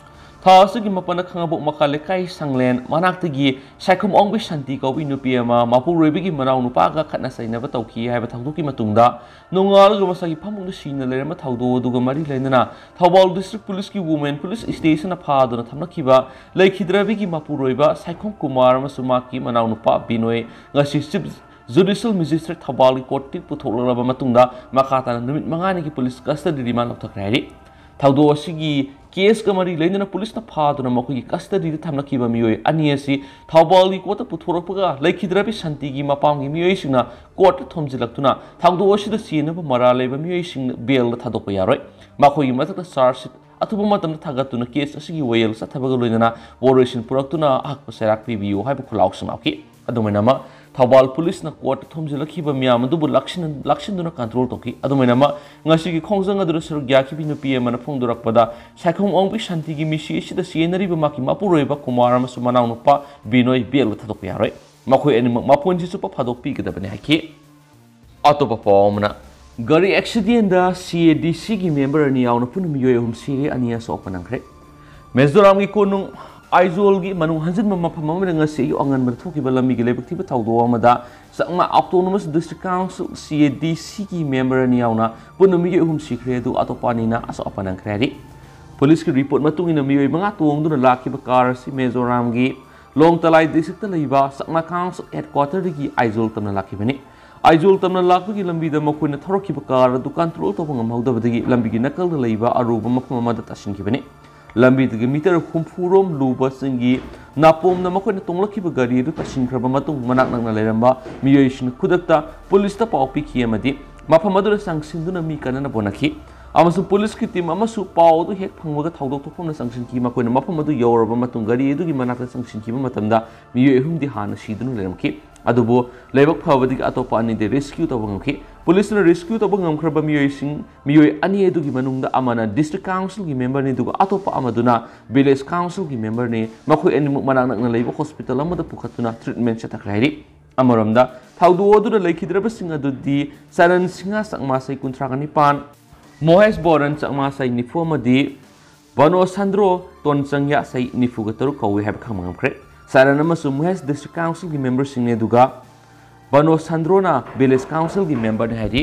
ꯊꯥ ꯑꯁꯤꯒꯤ ꯃꯥꯄꯟꯗ ꯈꯥꯉꯕꯣꯛ ꯃꯈꯥ ꯂꯩꯀꯥꯏ ꯁꯪꯂꯦꯟ ꯃꯅꯥꯛꯇꯒꯤ ꯁꯥꯏꯈꯣꯝ ꯑꯣꯡꯕꯤ ꯁꯥꯟꯇꯤ ꯀꯧꯕ ꯅꯨꯄꯤ ꯑꯃ ꯃꯄꯨꯔꯣꯏꯕꯒꯤ ꯃꯅꯥꯎꯅꯨꯄꯥꯒ ꯈꯠꯅ ꯆꯩꯅꯕ ꯇꯧꯈꯤ ꯍꯥꯏꯕ ꯊꯧꯗꯣꯛꯀꯤ ꯃꯇꯨꯡꯗ ꯅꯣꯡꯉꯥꯜꯂꯒ ꯃꯁꯥꯒꯤ ꯐꯃꯨꯡꯗ ꯁꯤꯅ ꯂꯩꯔꯝꯕ ꯊꯧꯗꯣꯛ ꯑꯗꯨꯒ ꯃꯔꯤ ꯂꯩꯅꯅ ꯊꯧꯕꯥꯜ ꯗꯤꯁꯇ꯭ꯔꯤꯛ ꯄꯨꯂꯤꯁꯀꯤ ꯋꯨꯃꯦꯟ ꯄꯨꯂꯤꯁ ꯁ꯭ꯇꯦꯁꯟꯅ ꯐꯥꯗꯨꯅ ꯊꯝꯂꯛꯈꯤꯕ ꯂꯩꯈꯤꯗ꯭ꯔꯕꯤꯒꯤ ꯃꯄꯨꯔꯣꯏꯕ ꯁꯥꯏꯈꯣꯝ ꯀꯨꯃꯥꯔ ꯑꯃꯁꯨꯡ ꯃꯍꯥꯛꯀꯤ ꯃꯅꯥꯎꯅꯨꯄꯥ ꯕꯤꯅꯣꯏ ꯉꯁꯤ ꯆꯤꯐ ꯖꯨꯗꯤꯁꯤꯌꯦꯜ ꯃꯦꯖꯤꯁꯇ꯭ꯔꯦꯠ ꯊꯧꯕꯥꯜꯒꯤ ꯀꯣꯔꯠꯇ ꯄꯨꯊꯣꯛꯂꯛꯂꯕ ꯃꯇꯨꯡꯗ ꯃꯈꯥ ꯇꯥꯅ ꯅꯨꯃꯤꯠ ꯃꯉꯥꯅꯤꯒꯤ ꯄꯨꯂꯤꯁ ꯀꯁꯇꯗꯤ ꯔꯤꯃꯥꯟ ꯂꯧꯊꯈ꯭ꯔꯦ ꯍꯥꯏꯔꯤ꯫ ꯊꯧꯗꯣꯛ ꯑꯁꯤꯒꯤ ꯀꯦꯁꯀ ꯃꯔꯤ ꯂꯩꯅꯅ ꯄꯨꯂꯤꯁꯅ ꯐꯥꯗꯨꯅ ꯃꯈꯣꯏꯒꯤ ꯀꯁꯇꯗꯤꯗ ꯊꯝꯂꯛꯈꯤꯕ ꯃꯤꯑꯣꯏ ꯑꯅꯤ ꯑꯁꯤ ꯊꯧꯕꯥꯜꯒꯤ ꯀꯣꯔꯠꯇ ꯄꯨꯊꯣꯔꯛꯄꯒ ꯂꯩꯈꯤꯗ꯭ꯔꯕꯤ ꯁꯥꯟꯇꯤꯒꯤ ꯃꯄꯥꯝꯒꯤ ꯃꯤꯑꯣꯏꯁꯤꯡꯅ ꯀꯣꯔꯠꯇ ꯊꯣꯝꯖꯤꯜꯂꯛꯇꯨꯅ ꯊꯧꯗꯣꯛ ꯑꯁꯤꯗ ꯆꯦꯟꯅꯕ ꯃꯔꯥꯜ ꯂꯩꯕ ꯃꯤꯑꯣꯏꯁꯤꯡ ꯕꯦꯜꯗ ꯊꯥꯗꯣꯛꯄ ꯌꯥꯔꯣꯏ꯫ ꯃꯈꯣꯏꯒꯤ ꯃꯊꯛꯇ ꯆꯥꯔꯖ ꯁꯤꯠ ꯑꯊꯨꯕ ꯃꯇꯝꯗ ꯊꯥꯒꯠꯇꯨꯅ ꯀꯦꯁ ꯑꯁꯤꯒꯤ ꯋꯥꯌꯦꯜ ꯆꯠꯊꯕꯒ ꯂꯣꯏꯅꯅ ꯋꯥꯔꯣꯏꯁꯤꯟ ꯄꯨꯔꯛꯇꯨꯅ ꯑꯍꯛꯄ ꯆꯩꯔꯥꯛ ꯄꯤꯕꯤꯌꯨ ꯍꯥꯏꯕ ꯈꯨꯜꯂꯥꯎꯁꯤꯡ ꯂꯥꯎꯈꯤ꯫ ꯑꯗꯨꯃꯥꯏꯅꯃꯛ ꯊꯧꯕꯥꯜ ꯄꯨꯂꯤꯁꯅ ꯀꯣꯔꯠꯇ ꯊꯣꯝꯖꯤꯜꯂꯛꯈꯤꯕ ꯃꯤꯌꯥꯝ ꯑꯗꯨꯕꯨ ꯂꯥꯛꯁꯤꯟ-, ꯂꯥꯛꯁꯤꯟꯗꯨꯅ ꯀꯟꯇ꯭ꯔꯣꯜ ꯇꯧꯈꯤ꯫ ꯑꯗꯨꯃꯥꯏꯅꯃꯛ ꯉꯁꯤꯒꯤ ꯈꯣꯡꯖꯪ ꯑꯗꯨꯗ ꯁꯔꯨꯛ ꯌꯥꯈꯤꯕꯤ ꯅꯨꯄꯤ ꯑꯃꯅ ꯐꯣꯡꯗꯣꯔꯛꯄꯗ, ꯁꯥꯏꯈꯣꯝ ꯑꯣꯡꯕꯤ ꯁꯥꯟꯇꯤꯒꯤ ꯃꯤꯁꯤ ꯑꯁꯤꯗ ꯆꯦꯟꯅꯔꯤꯕ ꯃꯍꯥꯛꯀꯤ ꯃꯄꯨꯔꯣꯏꯕ ꯀꯨꯃꯥꯔ ꯑꯃꯁꯨꯡ ꯃꯅꯥꯎꯅꯨꯄꯥ ꯕꯤꯅꯣꯏ ꯕꯦꯜꯗ ꯊꯥꯗꯣꯛꯄ ꯌꯥꯔꯣꯏ꯫ ꯃꯈꯣꯏ ꯑꯅꯤꯃꯛ ꯃꯄꯨꯟꯁꯤ ꯆꯨꯞꯄ ꯐꯥꯗꯣꯛꯄꯤꯒꯗꯕꯅꯤ ꯍꯥꯏꯈꯤ꯫ ꯑꯇꯣꯞꯄ ꯄꯥꯎ ꯑꯃꯅ, ꯒꯥꯔꯤ ꯑꯦꯛꯁꯤꯗꯦꯟꯗ ꯁꯤ ꯑꯦ ꯗꯤ ꯁꯤꯒꯤ ꯃꯦꯝꯕꯔ ꯑꯅꯤ ꯌꯥꯎꯅ ꯄꯨꯟꯅ ꯃꯤꯑꯣꯏ ꯑꯍꯨꯝ ꯁꯤꯔꯦ, ꯑꯅꯤ ꯑꯁꯣꯛ ꯑꯄꯟ ꯅꯪꯈ꯭ꯔꯦ꯫ ꯃꯤꯖꯣꯔꯥꯝꯒꯤ ꯀꯣꯅꯨꯡ ꯑꯥꯏꯖꯣꯜꯒꯤ ꯃꯅꯨꯡ ꯍꯟꯖꯤꯟꯕ ꯃꯐꯝ ꯑꯃꯗ ꯉꯁꯤ ꯑꯌꯨꯛ ꯑꯉꯟꯕꯗ ꯊꯣꯛꯈꯤꯕ ꯂꯝꯕꯤꯒꯤ ꯂꯥꯏꯕꯛ ꯊꯤꯕ ꯊꯧꯗꯣꯛ ꯑꯃꯗ ꯆꯥꯛꯃꯥ ꯑꯣꯇꯣꯅꯣꯃꯁ ꯗꯤꯁꯇ꯭ꯔꯤꯛ ꯀꯥꯎꯟꯁꯤꯜ, ꯁꯤ ꯑꯦ ꯗꯤ ꯁꯤꯒꯤ ꯃꯦꯝꯕꯔ ꯑꯅꯤ ꯌꯥꯎꯅ ꯄꯨꯟꯅ ꯃꯤꯑꯣꯏ ꯑꯍꯨꯝ ꯁꯤꯈ꯭ꯔꯦ, ꯑꯗꯨ ꯑꯇꯣꯞꯄ ꯑꯅꯤꯅ ꯑꯁꯣꯛ ꯑꯄꯟ ꯅꯪꯈ꯭ꯔꯦ ꯍꯥꯏꯔꯤ꯫ ꯄꯨꯂꯤꯁꯀꯤ ꯔꯤꯄꯣꯔꯠ ꯃꯇꯨꯡ ꯏꯟꯅ ꯃꯤꯑꯣꯏ ꯃꯉꯥ ꯇꯣꯡꯗꯨꯅ ꯂꯥꯛꯈꯤꯕ ꯀꯥꯔ ꯑꯁꯤ ꯃꯤꯖꯣꯔꯥꯝꯒꯤ ꯂꯣꯡꯇꯂꯥꯏ ꯗꯤꯁꯇ꯭ꯔꯤꯛꯇ ꯂꯩꯕ ꯆꯥꯛꯃꯥ ꯀꯥꯎꯟꯁꯤꯜ ꯍꯦꯗꯀ꯭ꯋꯥꯇꯔꯗꯒꯤ ꯑꯥꯏꯖꯣꯜ ꯇꯝꯅ ꯂꯥꯛꯈꯤꯕꯅꯤ꯫ ꯑꯥꯏꯖꯣꯜ ꯇꯝꯅ ꯂꯥꯛꯄꯒꯤ ꯂꯝꯕꯤꯗ ꯃꯈꯣꯏꯅ ꯊꯧꯔꯛꯈꯤꯕ ꯀꯥꯔ ꯑꯗꯨ ꯀꯟꯇ꯭ꯔꯣꯜ ꯇꯧꯕ ꯉꯝꯍꯧꯗꯕꯗꯒꯤ ꯂꯝꯕꯤꯒꯤ ꯅꯥꯀꯜꯗ ꯂꯩꯕ ꯑꯔꯨꯕ ꯃꯐꯝ ꯑꯃꯗ ꯇꯥꯁꯤꯟꯈꯤꯕꯅꯤ꯫ ꯂꯝꯕꯤꯗꯒꯤ ꯃꯤꯇꯔ ꯍꯨꯝꯐꯨ ꯔꯣꯝ ꯂꯨꯕ ꯆꯤꯡꯒꯤ ꯅꯥꯄꯣꯝꯗ ꯃꯈꯣꯏꯅ ꯇꯣꯡꯂꯛꯈꯤꯕ ꯒꯥꯔꯤ ꯑꯗꯨ ꯇꯥꯁꯤꯟꯈ꯭ꯔꯕ ꯃꯇꯨꯡ, ꯃꯅꯥꯛ ꯅꯛꯅ ꯂꯩꯔꯝꯕ ꯃꯤꯑꯣꯏꯁꯤꯡꯅ ꯈꯨꯗꯛꯇ ꯄꯨꯂꯤꯁꯇ ꯄꯥꯎ ꯄꯤꯈꯤ ꯑꯃꯗꯤ ꯃꯐꯝ ꯑꯗꯨꯗ ꯆꯪꯁꯤꯟꯗꯨꯅ ꯃꯤ ꯀꯟꯅꯅꯕ ꯍꯣꯠꯅꯈꯤ꯫ ꯑꯃꯁꯨꯡ ꯄꯨꯂꯤꯁꯀꯤ ꯇꯤꯝ ꯑꯃꯁꯨ ꯄꯥꯎ ꯑꯗꯨ ꯍꯦꯛ ꯐꯪꯕꯒ ꯊꯧꯗꯣꯛ ꯊꯣꯛꯐꯝꯗ ꯆꯪꯁꯤꯟꯈꯤ꯫ ꯃꯈꯣꯏꯅ ꯃꯐꯝ ꯑꯗꯨ ꯌꯧꯔꯕ ꯃꯇꯨꯡ ꯒꯥꯔꯤ ꯑꯗꯨꯒꯤ ꯃꯅꯥꯛꯇ ꯆꯪꯁꯤꯟꯈꯤꯕ ꯃꯇꯝꯗ ꯃꯤꯑꯣꯏ ꯑꯍꯨꯝꯗꯤ ꯍꯥꯟꯅ ꯁꯤꯗꯨꯅ ꯂꯩꯔꯝꯈꯤ꯫ ꯑꯗꯨꯕꯨ ꯂꯥꯏꯕꯛ ꯐꯕꯗꯒꯤ ꯑꯇꯣꯞꯄ ꯑꯅꯤꯗꯤ ꯔꯦꯁꯀ꯭ꯌꯨ ꯇꯧꯕ ꯉꯝꯈꯤ꯫ ꯄꯨꯂꯤꯁꯅ ꯔꯦꯁꯀ꯭ꯌꯨ ꯇꯧꯕ ꯉꯝꯈ꯭ꯔꯕ ꯃꯤꯑꯣꯏꯁꯤꯡ, ꯃꯤꯑꯣꯏ ꯑꯅꯤ ꯑꯗꯨꯒꯤ ꯃꯅꯨꯡꯗ ꯑꯃꯅ ꯗꯤꯁꯇ꯭ꯔꯤꯛ ꯀꯥꯎꯟꯁꯤꯜꯒꯤ ꯃꯦꯝꯕꯔꯅꯤ, ꯑꯗꯨꯒ ꯑꯇꯣꯞꯄ ꯑꯃꯗꯨꯅ ꯚꯤꯂꯦꯖ ꯀꯥꯎꯟꯁꯤꯜꯒꯤ ꯃꯦꯝꯕꯔꯅꯤ꯫ ꯃꯈꯣꯏ ꯑꯅꯤꯃꯛ ꯃꯅꯥꯛ ꯅꯛꯅ ꯂꯩꯕ ꯍꯣꯁꯄꯤꯇꯥꯜ ꯑꯃꯗ ꯄꯨꯈꯠꯇꯨꯅ ꯇ꯭ꯔꯤꯠꯃꯦꯟ ꯆꯠꯊꯈ꯭ꯔꯦ ꯍꯥꯏꯔꯤ꯫ ꯑꯃꯔꯣꯝꯗ ꯊꯧꯗꯣꯛ ꯑꯗꯨꯗ ꯂꯩꯈꯤꯗ꯭ꯔꯕꯁꯤꯡ ꯑꯗꯨꯗꯤ ꯆꯔꯟ ꯁꯤꯡꯍ, ꯆꯥꯛꯃꯥꯁꯩ ꯀꯨꯟꯊ꯭ꯔꯥꯒ ꯅꯤꯄꯥꯟ, ꯃꯣꯍꯦꯁ ꯕꯣꯔꯟ, ꯆꯥꯛꯃꯥꯁꯩ ꯅꯤꯐꯨ ꯑꯃꯗꯤ ꯕꯅꯣ ꯁꯟꯗ꯭ꯔꯣ, ꯇꯣꯟꯆꯪꯌꯥ, ꯆꯍꯤ ꯅꯤꯐꯨꯒ ꯇꯔꯨꯛ ꯀꯧꯏ ꯍꯥꯏꯕ ꯈꯪꯕ ꯉꯝꯈ꯭ꯔꯦ꯫ ꯆꯔꯟ ꯑꯃꯁꯨꯡ ꯃꯣꯍꯦꯁ ꯗꯤꯁꯇ꯭ꯔꯤꯛ ꯀꯥꯎꯟꯁꯤꯜꯒꯤ ꯃꯦꯝꯕꯔꯁꯤꯡꯅꯤ, ꯑꯗꯨꯒ ꯕꯅꯣ ꯁꯟꯗ꯭ꯔꯣꯅ ꯚꯤꯂꯦꯖ ꯀꯥꯎꯟꯁꯤꯜꯒꯤ ꯃꯦꯝꯕꯔꯅꯤ ꯍꯥꯏꯔꯤ꯫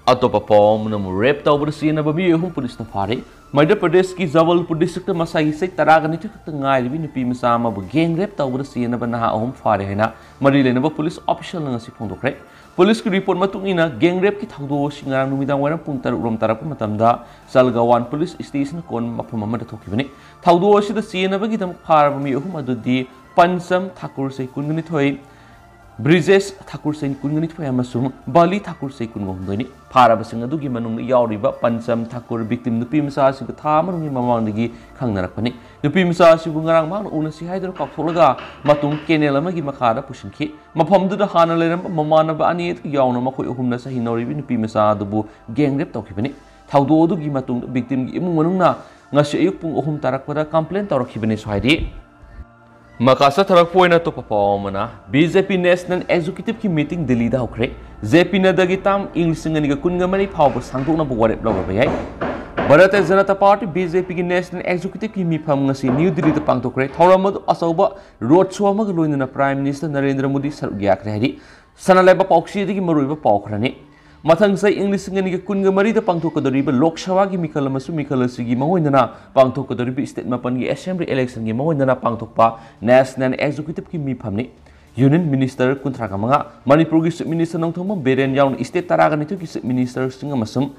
ꯑꯇꯣꯞꯄ ꯄꯥꯎ ꯑꯃꯅ ꯑꯃꯨꯛ ꯔꯦꯞ ꯇꯧꯕꯗ ꯆꯦꯟꯅꯕ ꯃꯤꯑꯣꯏ ꯑꯍꯨꯝ ꯄꯨꯂꯤꯁꯅ ꯐꯥꯔꯦ꯫ ꯃꯙ꯭ꯌ ꯄ꯭ꯔꯗꯦꯁꯀꯤ ꯖꯕꯜꯄꯨꯔ ꯗꯤꯁꯇ꯭ꯔꯤꯛꯇ ꯃꯁꯥꯒꯤ ꯆꯍꯤ ꯇꯔꯥꯒ ꯅꯤꯊꯣꯏ ꯈꯛꯇ ꯉꯥꯏꯔꯤꯕꯤ ꯅꯨꯄꯤ ꯃꯆꯥ ꯑꯃꯕꯨ ꯒꯦꯡ ꯔꯦꯞ ꯇꯧꯕꯗ ꯆꯦꯟꯅꯕ ꯅꯍꯥ ꯑꯍꯨꯝ ꯐꯥꯔꯦ ꯍꯥꯏꯅ ꯃꯔꯤ ꯂꯩꯅꯕ ꯄꯨꯂꯤꯁ ꯑꯣꯐꯤꯁꯤꯌꯦꯜꯅ ꯉꯁꯤ ꯐꯣꯡꯗꯣꯛꯈ꯭ꯔꯦ꯫ ꯄꯨꯂꯤꯁꯀꯤ ꯔꯤꯄꯣꯔꯠ ꯃꯇꯨꯡ ꯏꯟꯅ, ꯒꯦꯡ ꯔꯦꯞꯀꯤ ꯊꯧꯗꯣꯛ ꯑꯁꯤ ꯉꯔꯥꯡ ꯅꯨꯃꯤꯗꯥꯡ ꯋꯥꯏꯔꯝ ꯄꯨꯡ ꯇꯔꯨꯛ ꯔꯣꯝ ꯇꯥꯔꯛꯄ ꯃꯇꯝꯗ ꯆꯜꯒꯥꯋꯥꯟ ꯄꯨꯂꯤꯁ ꯁ꯭ꯇꯦꯁꯟ ꯀꯣꯟ ꯃꯐꯝ ꯑꯃꯗ ꯊꯣꯛꯈꯤꯕꯅꯤ꯫ ꯊꯧꯗꯣꯛ ꯑꯁꯤꯗ ꯆꯦꯟꯅꯕꯒꯤꯗꯃꯛ ꯐꯥꯔꯕ ꯃꯤꯑꯣꯏ ꯑꯍꯨꯝ ꯑꯗꯨꯗꯤ ꯄꯟꯆꯝ ꯊꯥꯀꯨꯔ, ꯆꯍꯤ ꯀꯨꯟꯒꯅꯤꯊꯣꯏ, ꯕ꯭ꯔꯤꯖꯦꯁ ꯊꯥꯀꯨꯔ, ꯆꯍꯤ ꯀꯨꯟꯒꯅꯤꯊꯣꯏ ꯑꯃꯁꯨꯡ ꯕꯥꯂꯤ ꯊꯥꯀꯨꯔ, ꯆꯍꯤ ꯀꯨꯟꯒꯍꯨꯝꯗꯣꯏꯅꯤ꯫ ꯐꯥꯔꯕꯁꯤꯡ ꯑꯗꯨꯒꯤ ꯃꯅꯨꯡꯗ ꯌꯥꯎꯔꯤꯕ ꯄꯟꯆꯝ ꯊꯥꯀꯨꯔ ꯕꯤꯛꯇꯤꯝ ꯅꯨꯄꯤ ꯃꯆꯥ ꯑꯁꯤꯒ ꯊꯥ ꯑꯃꯔꯣꯝꯒꯤ ꯃꯃꯥꯡꯗꯒꯤ ꯈꯪꯅꯔꯛꯄꯅꯤ꯫ ꯅꯨꯄꯤ ꯃꯆꯥ ꯑꯁꯤꯕꯨ ꯉꯔꯥꯡ ꯃꯍꯥꯛꯅ ꯎꯅꯁꯤ ꯍꯥꯏꯗꯨꯅ ꯀꯥꯎꯊꯣꯛꯂꯒ ꯃꯇꯨꯡ ꯀꯦꯅꯦꯜ ꯑꯃꯒꯤ ꯃꯈꯥꯗ ꯄꯨꯁꯤꯟꯈꯤ꯫ ꯃꯐꯝꯗꯨꯗ ꯍꯥꯟꯅ ꯂꯩꯔꯝꯕ ꯃꯃꯥꯟꯅꯕ ꯑꯅꯤ ꯑꯗꯨ ꯌꯥꯎꯅ ꯃꯈꯣꯏ ꯑꯍꯨꯝꯅ ꯆꯍꯤ ꯅꯧꯔꯤꯕꯤ ꯅꯨꯄꯤ ꯃꯆꯥ ꯑꯗꯨꯕꯨ ꯒꯦꯡ ꯔꯦꯞ ꯇꯧꯈꯤꯕꯅꯤ꯫ ꯊꯧꯗꯣꯛ ꯑꯗꯨꯒꯤ ꯃꯇꯨꯡꯗ ꯕꯤꯛꯇꯤꯝꯒꯤ ꯏꯃꯨꯡ ꯃꯅꯨꯡꯅ ꯉꯁꯤ ꯑꯌꯨꯛ ꯄꯨꯡ ꯑꯍꯨꯝ ꯇꯥꯔꯛꯄꯗ ꯀꯝꯄ꯭ꯂꯦꯟ ꯇꯧꯔꯛꯈꯤꯕꯅꯤꯁꯨ ꯍꯥꯏꯔꯤ꯫ ꯃꯈꯥ ꯆꯠꯊꯔꯛꯄ ꯑꯣꯏꯅ ꯑꯇꯣꯞꯄ ꯄꯥꯎ ꯑꯃꯅ, ꯕꯤ ꯖꯦ ꯄꯤ ꯅꯦꯁꯅꯦꯜ ꯑꯦꯛꯖꯤꯀ꯭ꯌꯨꯇꯤꯚꯀꯤ ꯃꯤꯇꯤꯡ ꯗꯤꯜꯂꯤꯗ ꯍꯧꯈ꯭ꯔꯦ꯫ ꯖꯦ ꯄꯤ ꯅꯗ꯭ꯗꯥꯒꯤ ꯇꯥꯝ ꯏꯪ ꯂꯤꯁꯤꯡ ꯑꯅꯤꯒ ꯀꯨꯟꯒ ꯃꯔꯤ ꯐꯥꯎꯕ ꯁꯥꯡꯗꯣꯛꯅꯕ ꯋꯥꯔꯦꯞ ꯂꯧꯔꯕ ꯌꯥꯏ꯫ Bharatiya Janata party, B J ꯄꯤꯒꯤ ꯅꯦꯁꯅꯦꯜ ꯑꯦꯛꯖꯤꯀ꯭ꯌꯨꯇꯤꯚꯀꯤ ꯃꯤꯐꯝ ꯉꯁꯤ ꯅ꯭ꯌꯨ ꯗꯤꯜꯂꯤꯗ ꯄꯥꯡꯊꯣꯛꯈ꯭ꯔꯦ꯫ ꯊꯧꯔꯝ ꯑꯗꯨ ꯑꯆꯧꯕ ꯔꯣꯗ ꯁꯣ ꯑꯃꯒ ꯂꯣꯏꯅꯅ ꯄ꯭ꯔꯥꯏꯝ ꯃꯤꯅꯤꯁꯇꯔ ꯅꯔꯦꯟꯗ꯭ꯔ ꯃꯣꯗꯤ ꯁꯔꯨꯛ ꯌꯥꯈ꯭ꯔꯦ ꯍꯥꯏꯔꯤ꯫ ꯁꯅꯥ ꯂꯩꯕꯥꯛ ꯄꯥꯎꯆꯦꯗꯒꯤ ꯃꯔꯨꯑꯣꯏꯕ ꯄꯥꯎ ꯈꯔꯅꯤ꯫ ꯃꯊꯪ ꯆꯍꯤ ꯏꯪ ꯂꯤꯁꯤꯡ ꯑꯅꯤꯒ ꯀꯨꯟꯒ ꯃꯔꯤꯗ ꯄꯥꯡꯊꯣꯛꯀꯗꯧꯔꯤꯕ ꯂꯣꯛ ꯁꯚꯥꯒꯤ ꯃꯤꯈꯜ ꯑꯃꯁꯨꯡ ꯃꯤꯈꯜ ꯑꯁꯤꯒꯤ ꯃꯥꯡꯑꯣꯏꯅꯅ ꯄꯥꯡꯊꯣꯛꯀꯗꯧꯔꯤꯕ ꯁ꯭ꯇꯦꯠ ꯃꯥꯄꯟꯒꯤ ꯑꯦꯁꯦꯝꯕ꯭ꯂꯤ ꯏꯂꯦꯛꯁꯟꯒꯤ ꯃꯥꯡꯑꯣꯏꯅꯅ ꯄꯥꯡꯊꯣꯛꯄ ꯅꯦꯁꯅꯦꯜ ꯑꯦꯛꯖꯤꯀ꯭ꯌꯨꯇꯤꯚꯀꯤ ꯃꯤꯐꯝꯅꯤ꯫ ꯌꯨꯅꯤꯌꯟ ꯃꯤꯅꯤꯁꯇꯔ ꯀꯨꯟꯊ꯭ꯔꯥꯒ ꯃꯉꯥ, ꯃꯅꯤꯄꯨꯔꯒꯤ ꯆꯤꯐ ꯃꯤꯅꯤꯁꯇꯔ ꯅꯣꯡꯊꯣꯝꯕꯝ ꯕꯤꯔꯦꯟ ꯌꯥꯎꯅ ꯁ꯭ꯇꯦꯠ ꯇꯔꯥꯒ ꯅꯤꯊꯣꯏꯒꯤ ꯆꯤꯐ ꯃꯤꯅꯤꯁꯇꯔꯁꯤꯡ ꯑꯃꯁꯨꯡ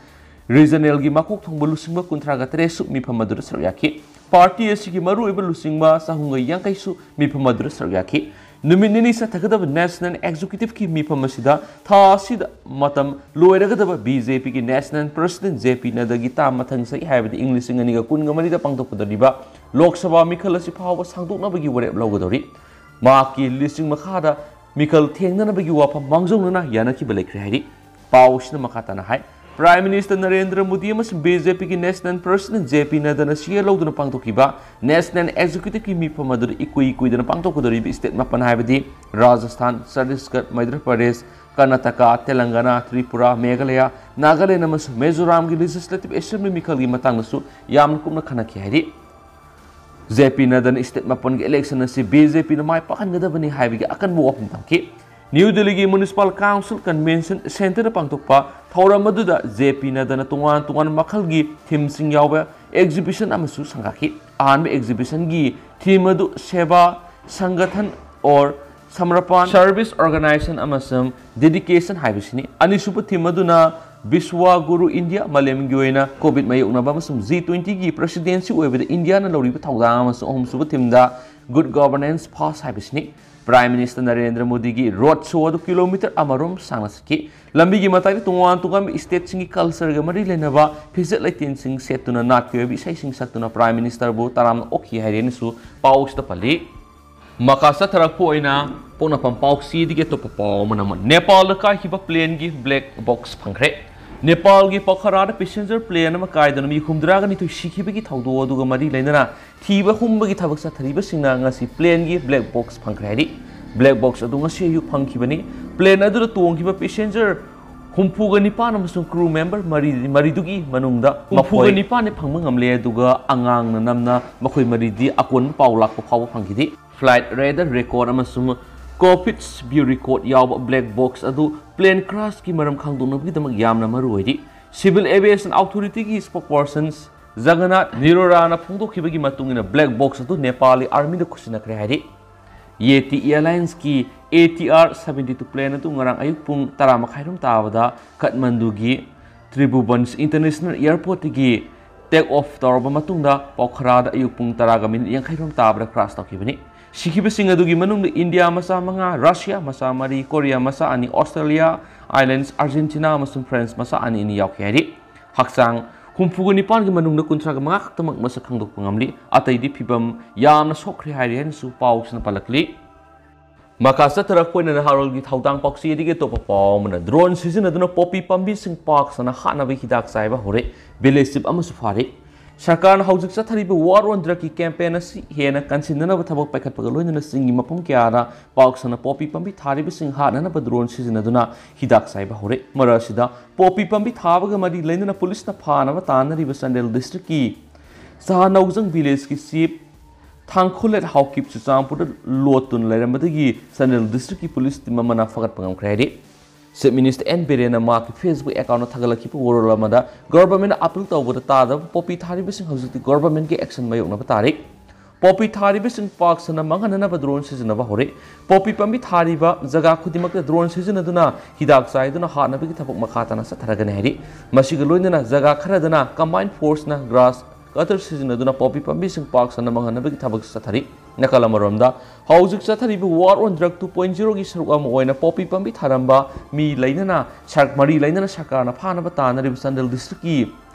ꯔꯤꯖꯅꯦꯜꯒꯤ ꯃꯀꯣꯛ ꯊꯣꯡꯕ ꯂꯨꯆꯤꯡꯕ ꯀꯨꯟꯊ꯭ꯔꯥꯒ ꯇꯔꯦꯠꯁꯨ ꯃꯤꯐꯝ ꯑꯗꯨꯗ ꯁꯔꯨꯛ ꯌꯥꯈꯤ꯫ ꯄꯥꯔꯇꯤ ꯑꯁꯤꯒꯤ ꯃꯔꯨꯑꯣꯏꯕ ꯂꯨꯆꯤꯡꯕ ꯆꯍꯨꯝꯒ ꯌꯥꯡꯈꯩꯁꯨ ꯃꯤꯐꯝ ꯑꯗꯨꯗ ꯁꯔꯨꯛ ꯌꯥꯈꯤ꯫ ꯅꯨꯃꯤꯠ ꯅꯤꯅꯤ ꯆꯠꯊꯒꯗꯕ ꯅꯦꯁꯅꯦꯜ ꯑꯦꯛꯖꯤꯀ꯭ꯌꯨꯇꯤꯚꯀꯤ ꯃꯤꯐꯝ ꯑꯁꯤꯗ ꯊꯥ ꯑꯁꯤꯗ ꯃꯇꯝ ꯂꯣꯏꯔꯒꯗꯕ ꯕꯤ ꯖꯦ ꯄꯤꯒꯤ ꯅꯦꯁꯅꯦꯜ ꯄ꯭ꯔꯁꯤꯗꯦꯟꯠ ꯖꯦ ꯄꯤ ꯅꯗ꯭ꯗꯥꯒꯤ ꯇꯥꯝ ꯃꯊꯪ ꯆꯍꯤ, ꯍꯥꯏꯕꯗꯤ ꯏꯪ ꯂꯤꯁꯤꯡ ꯑꯅꯤꯒ ꯀꯨꯟꯒ ꯃꯔꯤꯗ ꯄꯥꯡꯊꯣꯛꯀꯗꯧꯔꯤꯕ ꯂꯣꯛ ꯁꯚꯥ ꯃꯤꯈꯜ ꯑꯁꯤ ꯐꯥꯎꯕ ꯁꯥꯡꯗꯣꯛꯅꯕꯒꯤ ꯋꯥꯔꯦꯞ ꯂꯧꯒꯗꯧꯔꯤ꯫ ꯃꯍꯥꯛꯀꯤ ꯂꯨꯆꯤꯡ ꯃꯈꯥꯗ ꯃꯤꯈꯜ ꯊꯦꯡꯅꯅꯕꯒꯤ ꯋꯥꯐꯝ ꯃꯥꯡꯖꯧꯅꯅ ꯌꯥꯅꯈꯤꯕ ꯂꯩꯈ꯭ꯔꯦ ꯍꯥꯏꯔꯤ꯫ ꯄꯥꯎ ꯑꯁꯤꯅ ꯃꯈꯥ ꯇꯥꯅ ꯍꯥꯏ, Prime Minister ꯅꯔꯦꯟꯗ꯭ꯔ ꯃꯣꯗꯤ ꯑꯃꯁꯨꯡ BJPꯒꯤ National President JP ꯅꯗ꯭ꯗꯥꯅ ꯁꯤꯌꯦ ꯂꯧꯗꯨꯅ ꯄꯥꯡꯊꯣꯛꯈꯤꯕ National Executiveꯀꯤ ꯃꯤꯐꯝ ꯑꯗꯨꯗ ꯏꯀꯨꯏ ꯀꯨꯏꯗꯅ ꯄꯥꯡꯊꯣꯛꯀꯗꯧꯔꯤꯕ state ꯃꯥꯄꯟ ꯍꯥꯏꯕꯗꯤ ꯔꯥꯖꯁꯊꯥꯟ, ꯆꯇꯤꯁꯒꯔ, ꯃꯙ꯭ꯌ ꯄ꯭ꯔꯗꯦꯁ, ꯀꯔꯅꯥꯇꯀꯥ, ꯇꯦꯂꯪꯒꯥꯅꯥ, ꯇ꯭ꯔꯤꯄꯨꯔꯥ, ꯃꯦꯘꯥꯂꯌꯥ, ꯅꯥꯒꯥꯂꯦꯟ ꯑꯃꯁꯨꯡ ꯃꯤꯖꯣꯔꯥꯝꯒꯤ Legislative Assembly ꯃꯤꯈꯜꯒꯤ ꯃꯇꯥꯡꯗꯁꯨ ꯌꯥꯝꯅ ꯀꯨꯞꯅ ꯈꯟꯅꯈꯤ ꯍꯥꯏꯔꯤ꯫ JP ꯅꯗ꯭ꯗꯥꯅ state ꯃꯥꯄꯟꯒꯤ election ꯑꯁꯤ BJPꯅ ꯃꯥꯏ ꯄꯥꯛꯍꯟꯒꯗꯕꯅꯤ ꯍꯥꯏꯕꯒꯤ ꯑꯀꯟꯕ ꯋꯥꯐꯝ ꯊꯝꯈꯤ꯫ ꯅ꯭ꯌꯨ ꯗꯤꯜꯂꯤꯒꯤ Municipal Council Convention Centreꯗ ꯄꯥꯡꯊꯣꯛꯄ ꯊꯧꯔꯝ ꯑꯗꯨꯗ JP ꯅꯗ꯭ꯗꯥꯅ ꯇꯣꯉꯥꯟ ꯇꯣꯉꯥꯟꯕ ꯃꯈꯜꯒꯤ themeꯁꯤꯡ ꯌꯥꯎꯕ exhibition ꯑꯃꯁꯨ ꯁꯪꯒꯥꯈꯤ꯫ ꯑꯍꯥꯟꯕ exhibitionꯒꯤ theme ꯑꯗꯨ Seva, Sangathan or Samarpan, Service, Organization ꯑꯃꯁꯨꯡ Dedication ꯍꯥꯏꯕꯁꯤꯅꯤ꯫ ꯑꯅꯤꯁꯨꯕ theme ꯑꯗꯨꯅ Vishwa Guru India, ꯃꯥꯂꯦꯝꯒꯤ ꯑꯣꯏꯅ COVID ꯃꯥꯌꯣꯛꯅꯕ ꯑꯃꯁꯨꯡ G twentyꯒꯤ presidency ꯑꯣꯏꯕꯗ ꯏꯟꯗꯤꯌꯥꯅ ꯂꯧꯔꯤꯕ ꯊꯧꯗꯥꯡ, ꯑꯃꯁꯨꯡ ꯑꯍꯨꯝꯁꯨꯕ themeꯗ Good Governance First ꯍꯥꯏꯕꯁꯤꯅꯤ꯫ Prime Minister ꯅꯔꯦꯟꯗ꯭ꯔ ꯃꯣꯗꯤꯒꯤ road show ꯑꯗꯨ kilometre ꯑꯃꯔꯣꯝ ꯁꯥꯡꯅ ꯆꯠꯈꯤ꯫ ꯂꯝꯕꯤꯒꯤ ꯃꯇꯥꯏꯗ ꯇꯣꯉꯥꯟ ꯇꯣꯉꯥꯟꯕ stateꯁꯤꯡꯒꯤ cultureꯒ ꯃꯔꯤ ꯂꯩꯅꯕ ꯐꯤꯖꯦꯠ ꯂꯩꯇꯦꯡꯁꯤꯡ ꯁꯦꯠꯇꯨꯅ, ꯅꯥꯠꯀꯤ ꯑꯣꯏꯕ ꯏꯁꯩꯁꯤꯡ ꯁꯛꯇꯨꯅ Prime Ministerꯕꯨ ꯇꯔꯥꯝꯅ ꯑꯣꯛꯈꯤ ꯍꯥꯏꯔꯦꯅꯁꯨ ꯄꯥꯎꯁꯤꯗ ꯄꯜꯂꯤ꯫ ꯃꯈꯥ ꯆꯠꯊꯔꯛꯄ ꯑꯣꯏꯅ ꯄꯣꯛꯅꯐꯝ ꯄꯥꯎꯆꯦꯗꯒꯤ ꯑꯇꯣꯞꯄ ꯄꯥꯎ ꯑꯃꯅ ꯑꯃ, ꯅꯦꯄꯥꯜꯗ ꯀꯥꯏꯈꯤꯕ planeꯒꯤ black box ꯐꯪꯈ꯭ꯔꯦ꯫ ꯅꯦꯄꯥꯜꯒꯤ ꯄꯣꯈꯔꯥꯗ passenger plane ꯑꯃ ꯀꯥꯏꯗꯨꯅ ꯃꯤ ꯍꯨꯝꯐꯨꯇꯔꯥꯒ ꯅꯤꯊꯣꯏ ꯁꯤꯈꯤꯕꯒꯤ ꯊꯧꯗꯣꯛ ꯑꯗꯨꯒ ꯃꯔꯤ ꯂꯩꯅꯅ ꯊꯤꯕ ꯍꯨꯝꯕꯒꯤ ꯊꯕꯛ ꯆꯠꯊꯔꯤꯕꯁꯤꯡꯅ ꯉꯁꯤ planeꯒꯤ black box ꯐꯪꯈ꯭ꯔꯦ ꯍꯥꯏꯔꯤ꯫ Black box ꯑꯗꯨ ꯉꯁꯤ ꯑꯌꯨꯛ ꯐꯪꯈꯤꯕꯅꯤ꯫ Plane ꯑꯗꯨꯗ ꯇꯣꯡꯈꯤꯕ passenger ꯍꯨꯝꯐꯨꯒ ꯅꯤꯄꯥꯟ ꯑꯃꯁꯨꯡ crew member ꯃꯔꯤ, ꯃꯔꯤꯗꯨꯒꯤ ꯃꯅꯨꯡꯗ ꯍꯨꯝꯐꯨꯒ ꯅꯤꯄꯥꯟꯅꯤ ꯐꯪꯕ ꯉꯝꯂꯦ, ꯑꯗꯨꯒ ꯑꯉꯥꯡꯅ ꯅꯝꯅ ꯃꯈꯣꯏ ꯃꯔꯤꯗꯤ ꯑꯀꯣꯟꯕ ꯄꯥꯎ ꯂꯥꯛꯄ ꯐꯥꯎꯕ ꯐꯪꯈꯤꯗꯦ꯫ Flight radar record ꯑꯃꯁꯨꯡ cockpit view record ꯌꯥꯎꯕ black box ꯑꯗꯨ plane crashꯀꯤ ꯃꯔꯝ ꯈꯪꯗꯣꯛꯅꯕꯒꯤꯗꯃꯛ ꯌꯥꯝꯅ ꯃꯔꯨ ꯑꯣꯏꯔꯤ꯫ Civil Aviation Authorityꯒꯤ spokesperson ꯖꯒꯟꯅꯥꯊ ꯅꯤꯔꯣꯔꯥꯅ ꯐꯣꯡꯗꯣꯛꯈꯤꯕꯒꯤ ꯃꯇꯨꯡ ꯏꯟꯅ, black box ꯑꯗꯨ ꯅꯦꯄꯥꯂꯤ armyꯗ ꯈꯨꯠꯁꯤꯟꯅꯈ꯭ꯔꯦ ꯍꯥꯏꯔꯤ꯫ Yeti Airlinesꯀꯤ ATR seventy two plane ꯑꯗꯨ ꯉꯔꯥꯡ ꯑꯌꯨꯛ ꯄꯨꯡ ꯇꯔꯥ ꯃꯈꯥꯏꯔꯣꯝ ꯇꯥꯕꯗ ꯀꯥꯊꯃꯟꯗꯨꯒꯤ ꯇ꯭ꯔꯤꯚꯨꯕꯟꯁ International Airportꯇꯒꯤ take off ꯇꯧꯔꯕ ꯃꯇꯨꯡꯗ ꯄꯣꯈꯔꯥꯗ ꯑꯌꯨꯛ ꯄꯨꯡ ꯇꯔꯥꯒ ꯃꯤꯅꯤꯠ ꯌꯥꯡꯈꯩꯔꯣꯝ ꯇꯥꯕꯗ crash ꯇꯧꯈꯤꯕꯅꯤ꯫ ꯁꯤꯈꯤꯕꯁꯤꯡ ꯑꯗꯨꯒꯤ ꯃꯅꯨꯡꯗ ꯏꯟꯗꯤꯌꯥ ꯃꯆꯥ ꯃꯉꯥ, ꯔꯁꯤꯌꯥ ꯃꯆꯥ ꯃꯔꯤ, ꯀꯣꯔꯤꯌꯥ ꯃꯆꯥ ꯑꯅꯤ, ꯑꯣꯁꯇ꯭ꯔꯦꯂꯤꯌꯥ, ꯑꯥꯏꯂꯦꯟꯁ, ꯑꯥꯔꯖꯦꯟꯇꯤꯅꯥ ꯑꯃꯁꯨꯡ ꯐ꯭ꯔꯥꯟꯁ ꯃꯆꯥ ꯑꯅꯤ ꯑꯅꯤ ꯌꯥꯎꯈꯤ ꯍꯥꯏꯔꯤ꯫ ꯍꯛꯆꯥꯡ ꯍꯨꯝꯐꯨꯒ ꯅꯤꯄꯥꯟꯒꯤ ꯃꯅꯨꯡꯗ ꯀꯨꯟꯊ꯭ꯔꯥꯒ ꯃꯉꯥ ꯈꯛꯇꯃꯛ ꯃꯁꯛ ꯈꯪꯗꯣꯛꯄ ꯉꯝꯂꯤ꯫ ꯑꯇꯩꯗꯤ ꯐꯤꯚꯝ ꯌꯥꯝꯅ ꯁꯣꯛꯈ꯭ꯔꯦ ꯍꯥꯏꯔꯤ ꯍꯥꯏꯅꯁꯨ ꯄꯥꯎꯁꯤꯅ ꯄꯜꯂꯛꯂꯤ꯫ ꯃꯈꯥ ꯆꯠꯊꯔꯛꯄ ꯑꯣꯏꯅ ꯅꯍꯥꯔꯣꯜꯒꯤ ꯊꯧꯗꯥꯡ ꯄꯥꯎꯆꯦꯗꯒꯤ ꯑꯇꯣꯞꯄ ꯄꯥꯎ ꯑꯃꯅ, ꯗ꯭ꯔꯣꯟ ꯁꯤꯖꯤꯟꯅꯗꯨꯅ ꯄꯣꯄꯤ ꯄꯥꯝꯕꯤꯁꯤꯡ ꯄꯥꯛ ꯁꯟꯅ ꯍꯥꯠꯅꯕ ꯍꯤꯗꯥꯛ ꯆꯥꯏꯕ ꯍꯧꯔꯦ꯫ ꯚꯤꯂꯦꯖ ꯆꯤꯞ ꯑꯃꯁꯨ ꯐꯥꯔꯦ꯫ ꯁꯔꯀꯥꯔꯅ ꯍꯧꯖꯤꯛ ꯆꯠꯊꯔꯤꯕ War on Drug ꯀꯤ campaign ꯑꯁꯤ ꯍꯦꯟꯅ ꯀꯟꯁꯤꯟꯅꯅꯕ ꯊꯕꯛ ꯄꯥꯏꯈꯠꯄꯒ ꯂꯣꯏꯅꯅ ꯆꯤꯡꯒꯤ ꯃꯐꯝ ꯀꯌꯥꯗ ꯄꯥꯛ ꯁꯟꯅ ꯄꯣꯄꯤ ꯄꯥꯝꯕꯤ ꯊꯥꯔꯤꯕꯁꯤꯡ ꯍꯥꯠꯅꯅꯕ ꯗ꯭ꯔꯣꯟ ꯁꯤꯖꯤꯟꯅꯗꯨꯅ ꯍꯤꯗꯥꯛ ꯆꯥꯏꯕ ꯍꯧꯔꯦ꯫ ꯃꯔꯛ ꯑꯁꯤꯗ ꯄꯣꯄꯤ ꯄꯥꯝꯕꯤ ꯊꯥꯕꯒ ꯃꯔꯤ ꯂꯩꯅꯅ ꯄꯨꯂꯤꯁꯅ ꯐꯥꯅꯕ ꯇꯥꯟꯅꯔꯤꯕ ꯆꯥꯟꯗꯦꯜ ꯗꯤꯁꯇ꯭ꯔꯤꯛꯀꯤ ꯆꯍꯥꯅꯧꯖꯪ ꯚꯤꯂꯦꯖꯀꯤ ꯆꯤꯞ ꯊꯥꯡꯈꯨꯂꯦꯠ ꯍꯥꯎꯀꯤꯞ ꯆꯨꯔꯆꯥꯟꯄꯨꯔꯗ ꯂꯣꯠꯇꯨꯅ ꯂꯩꯔꯝꯕꯗꯒꯤ ꯆꯥꯟꯗꯦꯜ ꯗꯤꯁꯇ꯭ꯔꯤꯛꯀꯤ ꯄꯨꯂꯤꯁ ꯇꯤꯝ ꯑꯃꯅ ꯐꯒꯠꯄ ꯉꯝꯈ꯭ꯔꯦ ꯍꯥꯏꯔꯤ꯫ ꯆꯤꯞ ꯃꯤꯅꯤꯁꯇꯔ ꯑꯦꯟ ꯕꯤꯔꯦꯟꯅ ꯃꯍꯥꯛꯀꯤ Facebook account ꯊꯥꯒꯠꯂꯛꯈꯤꯕ ꯋꯥꯔꯣꯜ ꯑꯃꯗ ꯒꯣꯚꯔꯟꯃꯦꯟꯠꯅ ꯑꯥꯄꯤꯜ ꯇꯧꯕꯗ ꯇꯥꯗꯕ ꯄꯣꯄꯤ ꯊꯥꯔꯤꯕꯁꯤꯡ ꯍꯧꯖꯤꯛꯇꯤ ꯒꯣꯚꯔꯟꯃꯦꯟꯠꯀꯤ action ꯃꯥꯌꯣꯛꯅꯕ ꯇꯥꯔꯤ꯫ ꯄꯣꯄꯤ ꯊꯥꯔꯤꯕꯁꯤꯡ ꯄꯥꯛ ꯁꯟꯅ ꯃꯥꯡꯍꯟꯅꯅꯕ ꯗ꯭ꯔꯣꯟ ꯁꯤꯖꯤꯟꯅꯕ ꯍꯧꯔꯦ꯫ ꯄꯣꯄꯤ ꯄꯥꯝꯕꯤ ꯊꯥꯔꯤꯕ ꯖꯒꯥ ꯈꯨꯗꯤꯡꯃꯛꯇ ꯗ꯭ꯔꯣꯟ ꯁꯤꯖꯤꯟꯅꯗꯨꯅ ꯍꯤꯗꯥꯛ ꯆꯥꯏꯗꯨꯅ ꯍꯥꯠꯅꯕꯒꯤ ꯊꯕꯛ ꯃꯈꯥ ꯇꯥꯅ ꯆꯠꯊꯔꯒꯅꯤ ꯍꯥꯏꯔꯤ꯫ ꯃꯁꯤꯒ ꯂꯣꯏꯅꯅ ꯖꯒꯥ ꯈꯔꯗꯅ combined force ꯅ grass cutter ꯁꯤꯖꯤꯟꯅꯗꯨꯅ ꯄꯣꯄꯤ ꯄꯥꯝꯕꯤꯁꯤꯡ ꯄꯥꯛ ꯁꯟꯅ ꯃꯥꯡꯍꯟꯅꯕꯒꯤ ꯊꯕꯛ ꯆꯠꯊꯔꯤ꯫ ꯅꯥꯀꯜ ꯑꯃꯔꯣꯝꯗ, ꯍꯧꯖꯤꯛ ꯆꯠꯊꯔꯤꯕ War on Drug two point zero ꯒꯤ ꯁꯔꯨꯛ ꯑꯃ ꯑꯣꯏꯅ ꯄꯣꯄꯤ ꯄꯥꯝꯕꯤ ꯊꯥꯔꯝꯕ ꯃꯤ ꯂꯩꯅꯅ ꯁꯔ-, ꯃꯔꯤ ꯂꯩꯅꯅ ꯁꯔꯀꯥꯔꯅ ꯐꯥꯅꯕ ꯇꯥꯟꯅꯔꯤꯕ ꯆꯥꯟꯗꯦꯜ ꯗꯤꯁꯇ꯭ꯔꯤꯛꯀꯤ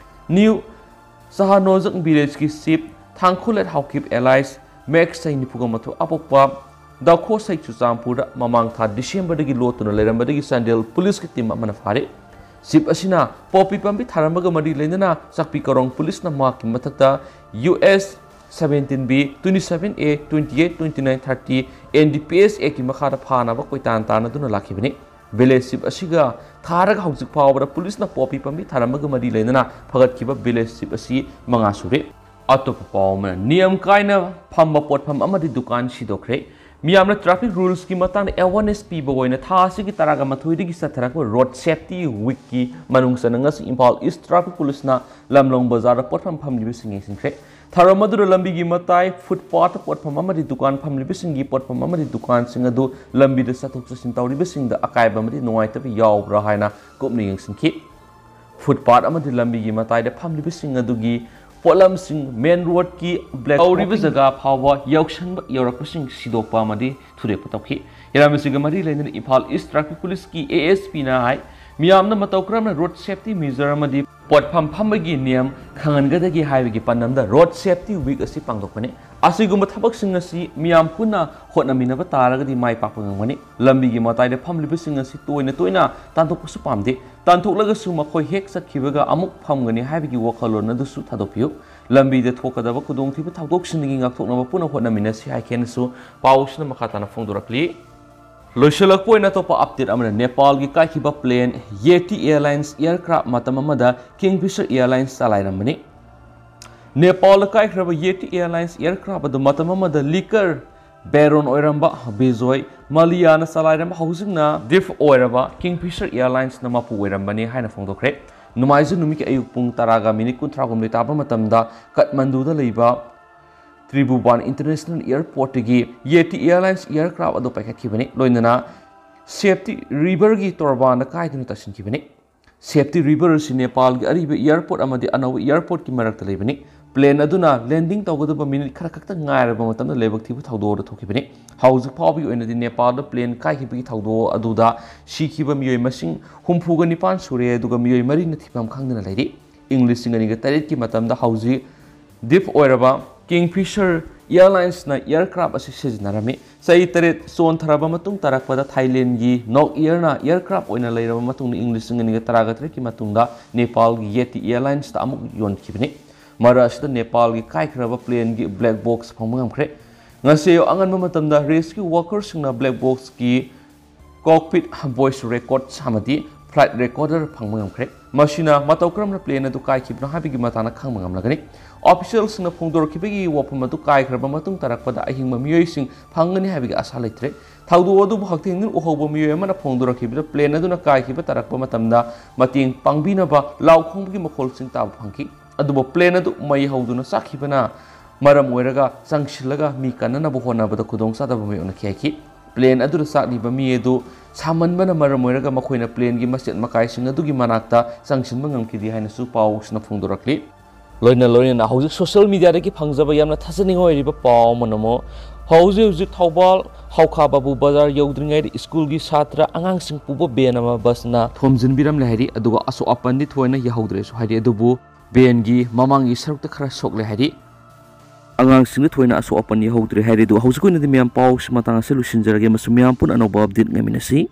new ꯆꯍꯥꯅꯣꯖꯛ ꯚꯤꯂꯦꯖꯀꯤ chief ꯊꯥꯡꯈꯨꯂꯦꯠ Haokip alias max, ꯆꯍꯤ ꯅꯤꯐꯨꯒ ꯃꯥꯊꯣꯏ, ꯑꯄꯣꯛꯄ ꯗꯥꯎꯈꯣꯁꯩ ꯆꯨꯔꯆꯥꯟꯄꯨꯔꯗ ꯃꯃꯥꯡ ꯊꯥ ꯗꯤꯁꯦꯝꯕꯔꯗꯒꯤ ꯂꯣꯠꯇꯨꯅ ꯂꯩꯔꯝꯕꯗꯒꯤ ꯆꯥꯟꯗꯦꯜ ꯄꯨꯂꯤꯁꯀꯤ ꯇꯤꯝ ꯑꯃꯅ ꯐꯥꯔꯦ꯫ ꯆꯤꯞ ꯑꯁꯤꯅ ꯄꯣꯄꯤ ꯄꯥꯝꯕꯤ ꯊꯥꯔꯝꯕꯒ ꯃꯔꯤ ꯂꯩꯅꯅ ꯆꯥꯛꯄꯤ ꯀꯥꯔꯣꯡ ꯄꯨꯂꯤꯁꯅ ꯃꯍꯥꯛꯀꯤ ꯃꯊꯛꯇ U S seventeen B, twenty-seven A, twenty-eight, twenty-nine, thirty N D P S Act ꯀꯤ ꯃꯈꯥꯗ ꯐꯥꯅꯕ ꯀꯣꯏꯇꯥꯟ ꯇꯥꯟꯅꯗꯨꯅ ꯂꯥꯛꯈꯤꯕꯅꯤ꯫ ꯚꯤꯂꯦꯖ ꯆꯤꯞ ꯑꯁꯤꯒ ꯊꯥꯔꯒ ꯍꯧꯖꯤꯛ ꯐꯥꯎꯕꯗ ꯄꯨꯂꯤꯁꯅ ꯄꯣꯄꯤ ꯄꯥꯝꯕꯤ ꯊꯥꯔꯝꯕꯒ ꯃꯔꯤ ꯂꯩꯅꯅ ꯐꯒꯠꯈꯤꯕ ꯚꯤꯂꯦꯖ ꯆꯤꯞ ꯑꯁꯤ ꯃꯉꯥ ꯁꯨꯔꯦ꯫ ꯑꯇꯣꯞꯄ ꯄꯥꯎ ꯑꯃꯅ, ꯅꯤꯌꯝ ꯀꯥꯏꯅ ꯐꯝꯕ ꯄꯣꯠꯐꯝ ꯑꯃꯗꯤ ꯗꯨꯀꯥꯟ ꯁꯤꯗꯣꯛꯈ꯭ꯔꯦ꯫ ꯃꯤꯌꯥꯝꯅ traffic rules ꯀꯤ ꯃꯇꯥꯡꯗ awareness ꯄꯤꯕ ꯑꯣꯏꯅ ꯊꯥ ꯑꯁꯤꯒꯤ ꯇꯔꯥꯒ ꯃꯥꯊꯣꯏꯗꯒꯤ ꯆꯠꯊꯔꯛꯄ Road Safety Week ꯀꯤ ꯃꯅꯨꯡ ꯆꯟꯅ ꯉꯁꯤ ꯏꯝꯐꯥꯜ East Traffic Police ꯅ ꯂꯝꯂꯣꯡ ꯕꯖꯥꯔꯗ ꯄꯣꯠꯐꯝ ꯐꯝꯂꯤꯕꯁꯤꯡ ꯌꯦꯡꯁꯤꯟꯈ꯭ꯔꯦ꯫ ꯊꯧꯔꯝ ꯑꯗꯨꯗ ꯂꯝꯕꯤꯒꯤ ꯃꯇꯥꯏ, footpath ꯇ ꯄꯣꯠꯐꯝ ꯑꯃꯗꯤ ꯗꯨꯀꯥꯟ ꯐꯝꯂꯤꯕꯁꯤꯡꯒꯤ ꯄꯣꯠꯐꯝ ꯑꯃꯗꯤ ꯗꯨꯀꯥꯟꯁꯤꯡ ꯑꯗꯨ ꯂꯝꯕꯤꯗ ꯆꯠꯊꯣꯛ ꯆꯠꯁꯤꯟ ꯇꯧꯔꯤꯕꯁꯤꯡꯗ ꯑꯀꯥꯏꯕ ꯑꯃꯗꯤ ꯅꯨꯡꯉꯥꯏꯇꯕ ꯌꯥꯎꯕ꯭ꯔꯥ ꯍꯥꯏꯅ ꯀꯨꯞꯅ ꯌꯦꯡꯁꯤꯟꯈꯤ꯫ Footpath ꯑꯃꯗꯤ ꯂꯝꯕꯤꯒꯤ ꯃꯇꯥꯏꯗ ꯐꯝꯂꯤꯕꯁꯤꯡ ꯑꯗꯨꯒꯤ ꯄꯣꯠꯂꯝꯁꯤꯡ main road ꯀꯤ black ꯇꯧꯔꯤꯕ topping ꯖꯒꯥ ꯐꯥꯎꯕ ꯌꯧꯁꯟꯕ ꯌꯧꯔꯛꯄꯁꯤꯡ ꯁꯤꯗꯣꯛꯄ ꯑꯃꯗꯤ ꯊꯨꯗꯦꯛꯄ ꯇꯧꯈꯤ꯫ ꯍꯤꯔꯝ ꯑꯁꯤꯒ ꯃꯔꯤ ꯂꯩꯅꯅ ꯏꯝꯐꯥꯜ East Traffic Police ꯀꯤ A S P ꯅ ꯍꯥꯏ, ꯃꯤꯌꯥꯝꯅ ꯃꯇꯧ ꯀꯔꯝꯅ road safety measure ꯑꯃꯗꯤ ꯄꯣꯠꯐꯝ ꯐꯝꯕꯒꯤ ꯅꯤꯌꯝ ꯈꯪꯍꯟꯒꯗꯒꯦ ꯍꯥꯏꯕꯒꯤ ꯄꯥꯟꯗꯝꯗ Road Safety Week ꯑꯁꯤ ꯄꯥꯡꯊꯣꯛꯄꯅꯤ꯫ ꯑꯁꯤꯒꯨꯝꯕ ꯊꯕꯛꯁꯤꯡ ꯑꯁꯤ ꯃꯤꯌꯥꯝ ꯄꯨꯟꯅ ꯍꯣꯠꯅꯃꯤꯟꯅꯕ ꯇꯥꯔꯒꯗꯤ ꯃꯥꯏ ꯄꯥꯛꯄ ꯉꯝꯒꯅꯤ꯫ ꯂꯝꯕꯤꯒꯤ ꯃꯇꯥꯏꯗ ꯐꯝꯂꯤꯕꯁꯤꯡ ꯑꯁꯤ ꯇꯣꯏꯅ ꯇꯣꯏꯅ ꯇꯥꯟꯊꯣꯛꯄꯁꯨ ꯄꯥꯝꯗꯦ꯫ ꯇꯥꯟꯊꯣꯛꯂꯒꯁꯨ ꯃꯈꯣꯏ ꯍꯦꯛ ꯆꯠꯈꯤꯕꯒ ꯑꯃꯨꯛ ꯐꯝꯒꯅꯤ ꯍꯥꯏꯕꯒꯤ ꯋꯥꯈꯜꯂꯣꯟ ꯑꯗꯨꯁꯨ ꯊꯥꯗꯣꯛꯄꯤꯌꯨ꯫ ꯂꯝꯕꯤꯗ ꯊꯣꯛꯀꯗꯕ ꯈꯨꯗꯣꯡꯊꯤꯕ ꯊꯧꯗꯣꯛꯁꯤꯡꯗꯒꯤ ꯉꯥꯛꯊꯣꯛꯅꯕ ꯄꯨꯟꯅ ꯍꯣꯠꯅꯃꯤꯟꯅꯁꯤ ꯍꯥꯏꯈꯤ ꯍꯥꯏꯅꯁꯨ ꯄꯥꯎꯁꯤꯅ ꯃꯈꯥ ꯇꯥꯅ ꯐꯣꯡꯗꯣꯔꯛꯂꯤ꯫ ꯂꯣꯏꯁꯤꯜꯂꯛꯄ ꯑꯣꯏꯅ ꯑꯇꯣꯞꯄ ꯑꯞꯗꯦꯠ ꯑꯃꯅ ꯅꯦꯄꯥꯜꯒꯤ ꯀꯥꯏꯈꯤꯕ ꯄ꯭ꯂꯦꯟ ꯌꯦꯇꯤ ꯑꯦꯌꯔꯂꯥꯏꯟꯁ ꯑꯦꯌꯔꯀ꯭ꯔꯥꯐ ꯃꯇꯝ ꯑꯃꯗ ꯀꯤꯡꯐꯤꯁꯔ ꯑꯦꯌꯔꯂꯥꯏꯟꯁ ꯆꯂꯥꯏꯔꯝꯕꯅꯤ꯫ ꯅꯦꯄꯥꯜꯗ ꯀꯥꯏꯈ꯭ꯔꯕ ꯌꯦꯇꯤ ꯑꯦꯌꯔꯂꯥꯏꯟꯁ ꯑꯦꯌꯔꯀ꯭ꯔꯥꯐ ꯑꯗꯨ ꯃꯇꯝ ꯑꯃꯗ ꯂꯤꯀꯔ ꯕꯦꯔꯣꯟ ꯑꯣꯏꯔꯝꯕ ꯕꯤꯖꯣꯏ ꯃꯥꯂꯤꯌꯥꯅ ꯆꯂꯥꯏꯔꯝꯕ, ꯍꯧꯖꯤꯛꯅ ꯗꯤꯐ ꯑꯣꯏꯔꯕ ꯀꯤꯡꯐꯤꯁꯔ ꯑꯦꯌꯔꯂꯥꯏꯟꯁꯅ ꯃꯄꯨ ꯑꯣꯏꯔꯝꯕꯅꯤ ꯍꯥꯏꯅ ꯐꯣꯡꯗꯣꯛꯈ꯭ꯔꯦ꯫ ꯅꯣꯡꯃꯥꯏꯖꯤꯡ ꯅꯨꯃꯤꯠꯀꯤ ꯑꯌꯨꯛ ꯄꯨꯡ ꯇꯔꯥꯒ ꯃꯤꯅꯤꯠ ꯀꯨꯟꯊ꯭ꯔꯥꯍꯨꯝꯗꯣꯏ ꯇꯥꯕ ꯃꯇꯝꯗ ꯀꯠꯃꯟꯗꯨꯗ ꯂꯩꯕ ꯇ꯭ꯔꯤꯕꯨꯕꯥꯟ ꯏꯟꯇꯔꯅꯦꯁꯅꯦꯜ ꯑꯦꯌꯔꯄꯣꯔꯠꯇꯒꯤ ꯌꯦꯇꯤ ꯑꯦꯌꯔꯂꯥꯏꯟꯁ ꯑꯦꯌꯔꯀ꯭ꯔꯥꯐ ꯑꯗꯨ ꯄꯥꯏꯈꯠꯈꯤꯕꯅꯤ꯫ ꯂꯣꯏꯅꯅ ꯁꯦꯞꯇꯤ ꯔꯤꯚꯔꯒꯤ ꯇꯣꯔꯕꯥꯟꯗ ꯀꯥꯏꯗꯨꯅ ꯇꯥꯁꯤꯟꯈꯤꯕꯅꯤ꯫ ꯁꯦꯞꯇꯤ ꯔꯤꯚꯔ ꯑꯁꯤ ꯅꯦꯄꯥꯜꯒꯤ ꯑꯔꯤꯕ ꯑꯦꯌꯔꯄꯣꯔꯠ ꯑꯃꯗꯤ ꯑꯅꯧꯕ ꯑꯦꯌꯔꯄꯣꯔꯠꯀꯤ ꯃꯔꯛꯇ ꯂꯩꯕꯅꯤ꯫ ꯄ꯭ꯂꯦꯟ ꯑꯗꯨꯅ ꯂꯦꯟꯗꯤꯡ ꯇꯧꯒꯗꯕ ꯃꯤꯅꯤꯠ ꯈꯔ ꯈꯛꯇ ꯉꯥꯏꯔꯕ ꯃꯇꯝꯗ ꯂꯥꯏꯕꯛ ꯊꯤꯕ ꯊꯧꯗꯣꯛ ꯑꯗꯨ ꯊꯣꯛꯈꯤꯕꯅꯤ꯫ ꯍꯧꯖꯤꯛ ꯐꯥꯎꯕꯒꯤ ꯑꯣꯏꯅꯗꯤ ꯅꯦꯄꯥꯜꯗ ꯄ꯭ꯂꯦꯟ ꯀꯥꯏꯈꯤꯕꯒꯤ ꯊꯧꯗꯣꯛ ꯑꯗꯨꯗ ꯁꯤꯈꯤꯕ ꯃꯤꯑꯣꯏ ꯃꯁꯤꯡ ꯍꯨꯝꯐꯨꯒ ꯅꯤꯄꯥꯟ ꯁꯨꯔꯦ, ꯑꯗꯨꯒ ꯃꯤꯑꯣꯏ ꯃꯔꯤꯅ ꯊꯤꯐꯝ ꯈꯪꯗꯅ ꯂꯩꯔꯤ꯫ ꯏꯪ ꯂꯤꯁꯤꯡ ꯑꯅꯤꯒ ꯇꯔꯦꯠꯀꯤ ꯃꯇꯝꯗ ꯍꯧꯖꯤꯛ ꯗꯤꯐ ꯑꯣꯏꯔꯕ ꯀꯤꯡꯐꯤꯁꯔ ꯑꯦꯌꯔꯂꯥꯏꯟꯁꯅ ꯑꯦꯌꯔꯀ꯭ꯔꯥꯐ ꯑꯁꯤ ꯁꯤꯖꯤꯟꯅꯔꯝꯃꯤ꯫ ꯆꯍꯤ ꯇꯔꯦꯠ ꯆꯣꯟꯊꯔꯕ ꯃꯇꯨꯡ ꯇꯥꯔꯛꯄꯗ ꯊꯥꯏꯂꯦꯟꯒꯤ ꯅꯣꯛ ꯑꯦꯌꯔꯅ ꯑꯦꯌꯔꯀ꯭ꯔꯥꯐ ꯑꯣꯏꯅ ꯂꯩꯔꯕ ꯃꯇꯨꯡꯗ ꯏꯪ ꯂꯤꯁꯤꯡ ꯑꯅꯤꯒ ꯇꯔꯥꯒ ꯇꯔꯦꯠꯀꯤ ꯃꯇꯨꯡꯗ ꯅꯦꯄꯥꯜꯒꯤ ꯌꯦꯇꯤ ꯑꯦꯌꯔꯂꯥꯏꯟꯁꯇ ꯑꯃꯨꯛ ꯌꯣꯟꯈꯤꯕꯅꯤ꯫ ꯃꯔꯛ ꯑꯁꯤꯗ ꯅꯦꯄꯥꯜꯒꯤ ꯀꯥꯏꯈ꯭ꯔꯕ ꯄ꯭ꯂꯦꯟꯒꯤ ꯕ꯭ꯂꯦꯛ ꯕꯣꯛꯁ ꯐꯪꯕ ꯉꯝꯈ꯭ꯔꯦ꯫ ꯉꯁꯤ ꯑꯌꯨꯛ ꯑꯉꯟꯕ ꯃꯇꯝꯗ ꯔꯦꯁꯀ꯭ꯌꯨ ꯋꯥꯔꯀꯔꯁꯤꯡꯅ ꯕ꯭ꯂꯦꯛ ꯕꯣꯛꯁꯀꯤ ꯀꯣꯛꯄꯤꯠ ꯚꯣꯏꯁ ꯔꯦꯀꯣꯔꯗꯁ ꯑꯃꯗꯤ ꯐ꯭ꯂꯥꯏꯠ ꯔꯦꯀꯣꯔꯗꯔ ꯐꯪꯕ ꯉꯝꯈ꯭ꯔꯦ꯫ ꯃꯁꯤꯅ ꯃꯇꯧ ꯀꯔꯝꯅ ꯄ꯭ꯂꯦꯟ ꯑꯗꯨ ꯀꯥꯏꯈꯤꯕꯅꯣ ꯍꯥꯏꯕꯒꯤ ꯃꯇꯥꯡꯗ ꯈꯪꯕ ꯉꯝꯂꯒꯅꯤ꯫ ꯑꯣꯐꯤꯁꯤꯌꯦꯜꯁꯤꯡꯅ ꯐꯣꯡꯗꯣꯔꯛꯈꯤꯕꯒꯤ ꯋꯥꯐꯝ ꯑꯗꯨ ꯀꯥꯏꯈ꯭ꯔꯕ ꯃꯇꯨꯡ ꯇꯥꯔꯛꯄꯗ ꯑꯍꯤꯡꯕ ꯃꯤꯑꯣꯏꯁꯤꯡ ꯐꯪꯒꯅꯤ ꯍꯥꯏꯕꯒꯤ ꯑꯥꯁꯥ ꯂꯩꯇ꯭ꯔꯦ꯫ ꯊꯧꯗꯣꯛ ꯑꯗꯨꯕꯨ ꯍꯛꯊꯦꯡꯅꯅ ꯎꯍꯧꯕ ꯃꯤꯑꯣꯏ ꯑꯃꯅ ꯐꯣꯡꯗꯣꯔꯛꯈꯤꯕꯗ ꯄ꯭ꯂꯦꯟ ꯑꯗꯨꯅ ꯀꯥꯏꯈꯤꯕ ꯇꯥꯔꯛꯄ ꯃꯇꯝꯗ ꯃꯇꯦꯡ ꯄꯥꯡꯕꯤꯅꯕ ꯂꯥꯎ ꯈꯣꯡꯕꯒꯤ ꯃꯈꯣꯜꯁꯤꯡ ꯇꯥꯕ ꯐꯪꯈꯤ꯫ ꯑꯗꯨꯕꯨ ꯄ꯭ꯂꯦꯟ ꯑꯗꯨ ꯃꯩ ꯍꯧꯗꯨꯅ ꯆꯥꯛꯈꯤꯕꯅ ꯃꯔꯝ ꯑꯣꯏꯔꯒ ꯆꯪꯁꯤꯜꯂꯒ ꯃꯤ ꯀꯟꯅꯅꯕ ꯍꯣꯠꯅꯕꯗ ꯈꯨꯗꯣꯡꯆꯥꯗꯕ ꯃꯥꯌꯣꯛꯅꯈꯤ ꯍꯥꯏꯈꯤ꯫ ꯄ꯭ꯂꯦꯟ ꯑꯗꯨꯗ ꯆꯥꯛꯂꯤꯕ ꯃꯤ ꯑꯗꯨ ꯁꯥꯃꯟꯕꯅ ꯃꯔꯝ ꯑꯣꯏꯔꯒ ꯃꯈꯣꯏꯅ ꯄ꯭ꯂꯦꯟꯒꯤ ꯃꯆꯦꯠ ꯃꯀꯥꯏꯁꯤꯡ ꯑꯗꯨꯒꯤ ꯃꯅꯥꯛꯇ ꯆꯪꯁꯤꯟꯕ ꯉꯝꯈꯤꯗꯦ ꯍꯥꯏꯅꯁꯨ ꯄꯥꯎꯁꯤꯅ ꯐꯣꯡꯗꯣꯔꯛꯂꯤ꯫ ꯂꯣꯏꯅ ꯂꯣꯏꯅꯅ ꯍꯧꯖꯤꯛ ꯁꯣꯁꯤꯌꯦꯜ ꯃꯤꯗꯤꯌꯥꯗꯒꯤ ꯐꯪꯖꯕ ꯌꯥꯝꯅ ꯊꯥꯖꯅꯤꯡꯉꯥꯏ ꯑꯣꯏꯔꯤꯕ ꯄꯥꯎ ꯑꯃꯅ ꯑꯃꯨꯛ ꯍꯧꯖꯤꯛ ꯍꯧꯖꯤꯛ ꯊꯧꯕꯥꯜ ꯍꯧꯈꯥ ꯕꯥꯕꯨ ꯕꯖꯥꯔ ꯌꯧꯗ꯭ꯔꯤꯉꯩꯗ ꯁ꯭ꯀꯨꯜꯒꯤ ꯁꯥꯇ꯭ꯔ ꯑꯉꯥꯡꯁꯤꯡ ꯄꯨꯕ ꯚꯦꯟ ꯑꯃ ꯕꯁꯅ ꯊꯣꯝꯖꯤꯟꯕꯤꯔꯝꯂꯦ ꯍꯥꯏꯔꯤ, ꯑꯗꯨꯒ ꯑꯁꯣꯛ ꯑꯄꯟꯗꯤ ꯊꯣꯏꯅ ꯌꯥꯍꯧꯗ꯭ꯔꯦꯁꯨ ꯍꯥꯏꯔꯤ, ꯑꯗꯨꯕꯨ ꯚꯦꯟꯒꯤ ꯃꯃꯥꯡꯒꯤ ꯁꯔꯨꯛꯇ ꯈꯔ ꯁꯣꯛꯂꯦ ꯍꯥꯏꯔꯤ꯫ ꯑꯉꯥꯡꯁꯤꯡꯗ ꯊꯣꯏꯅ ꯑꯁꯣꯛ ꯑꯄꯟ ꯌꯥꯎꯍꯧꯗ꯭ꯔꯦ ꯍꯥꯏꯔꯦ꯫ ꯑꯗꯨꯒ ꯍꯧꯖꯤꯛꯀꯤ ꯑꯣꯏꯅꯗꯤ ꯃꯌꯥꯝ ꯄꯥꯎꯁꯤ ꯃꯇꯥꯡ ꯑꯁꯤ ꯂꯣꯏꯁꯤꯟꯖꯔꯒꯦ ꯑꯃꯁꯨꯡ ꯃꯌꯥꯝ ꯄꯨꯟꯅ ꯑꯅꯧꯕ update ꯉꯥꯏꯃꯤꯟꯅꯁꯤ꯫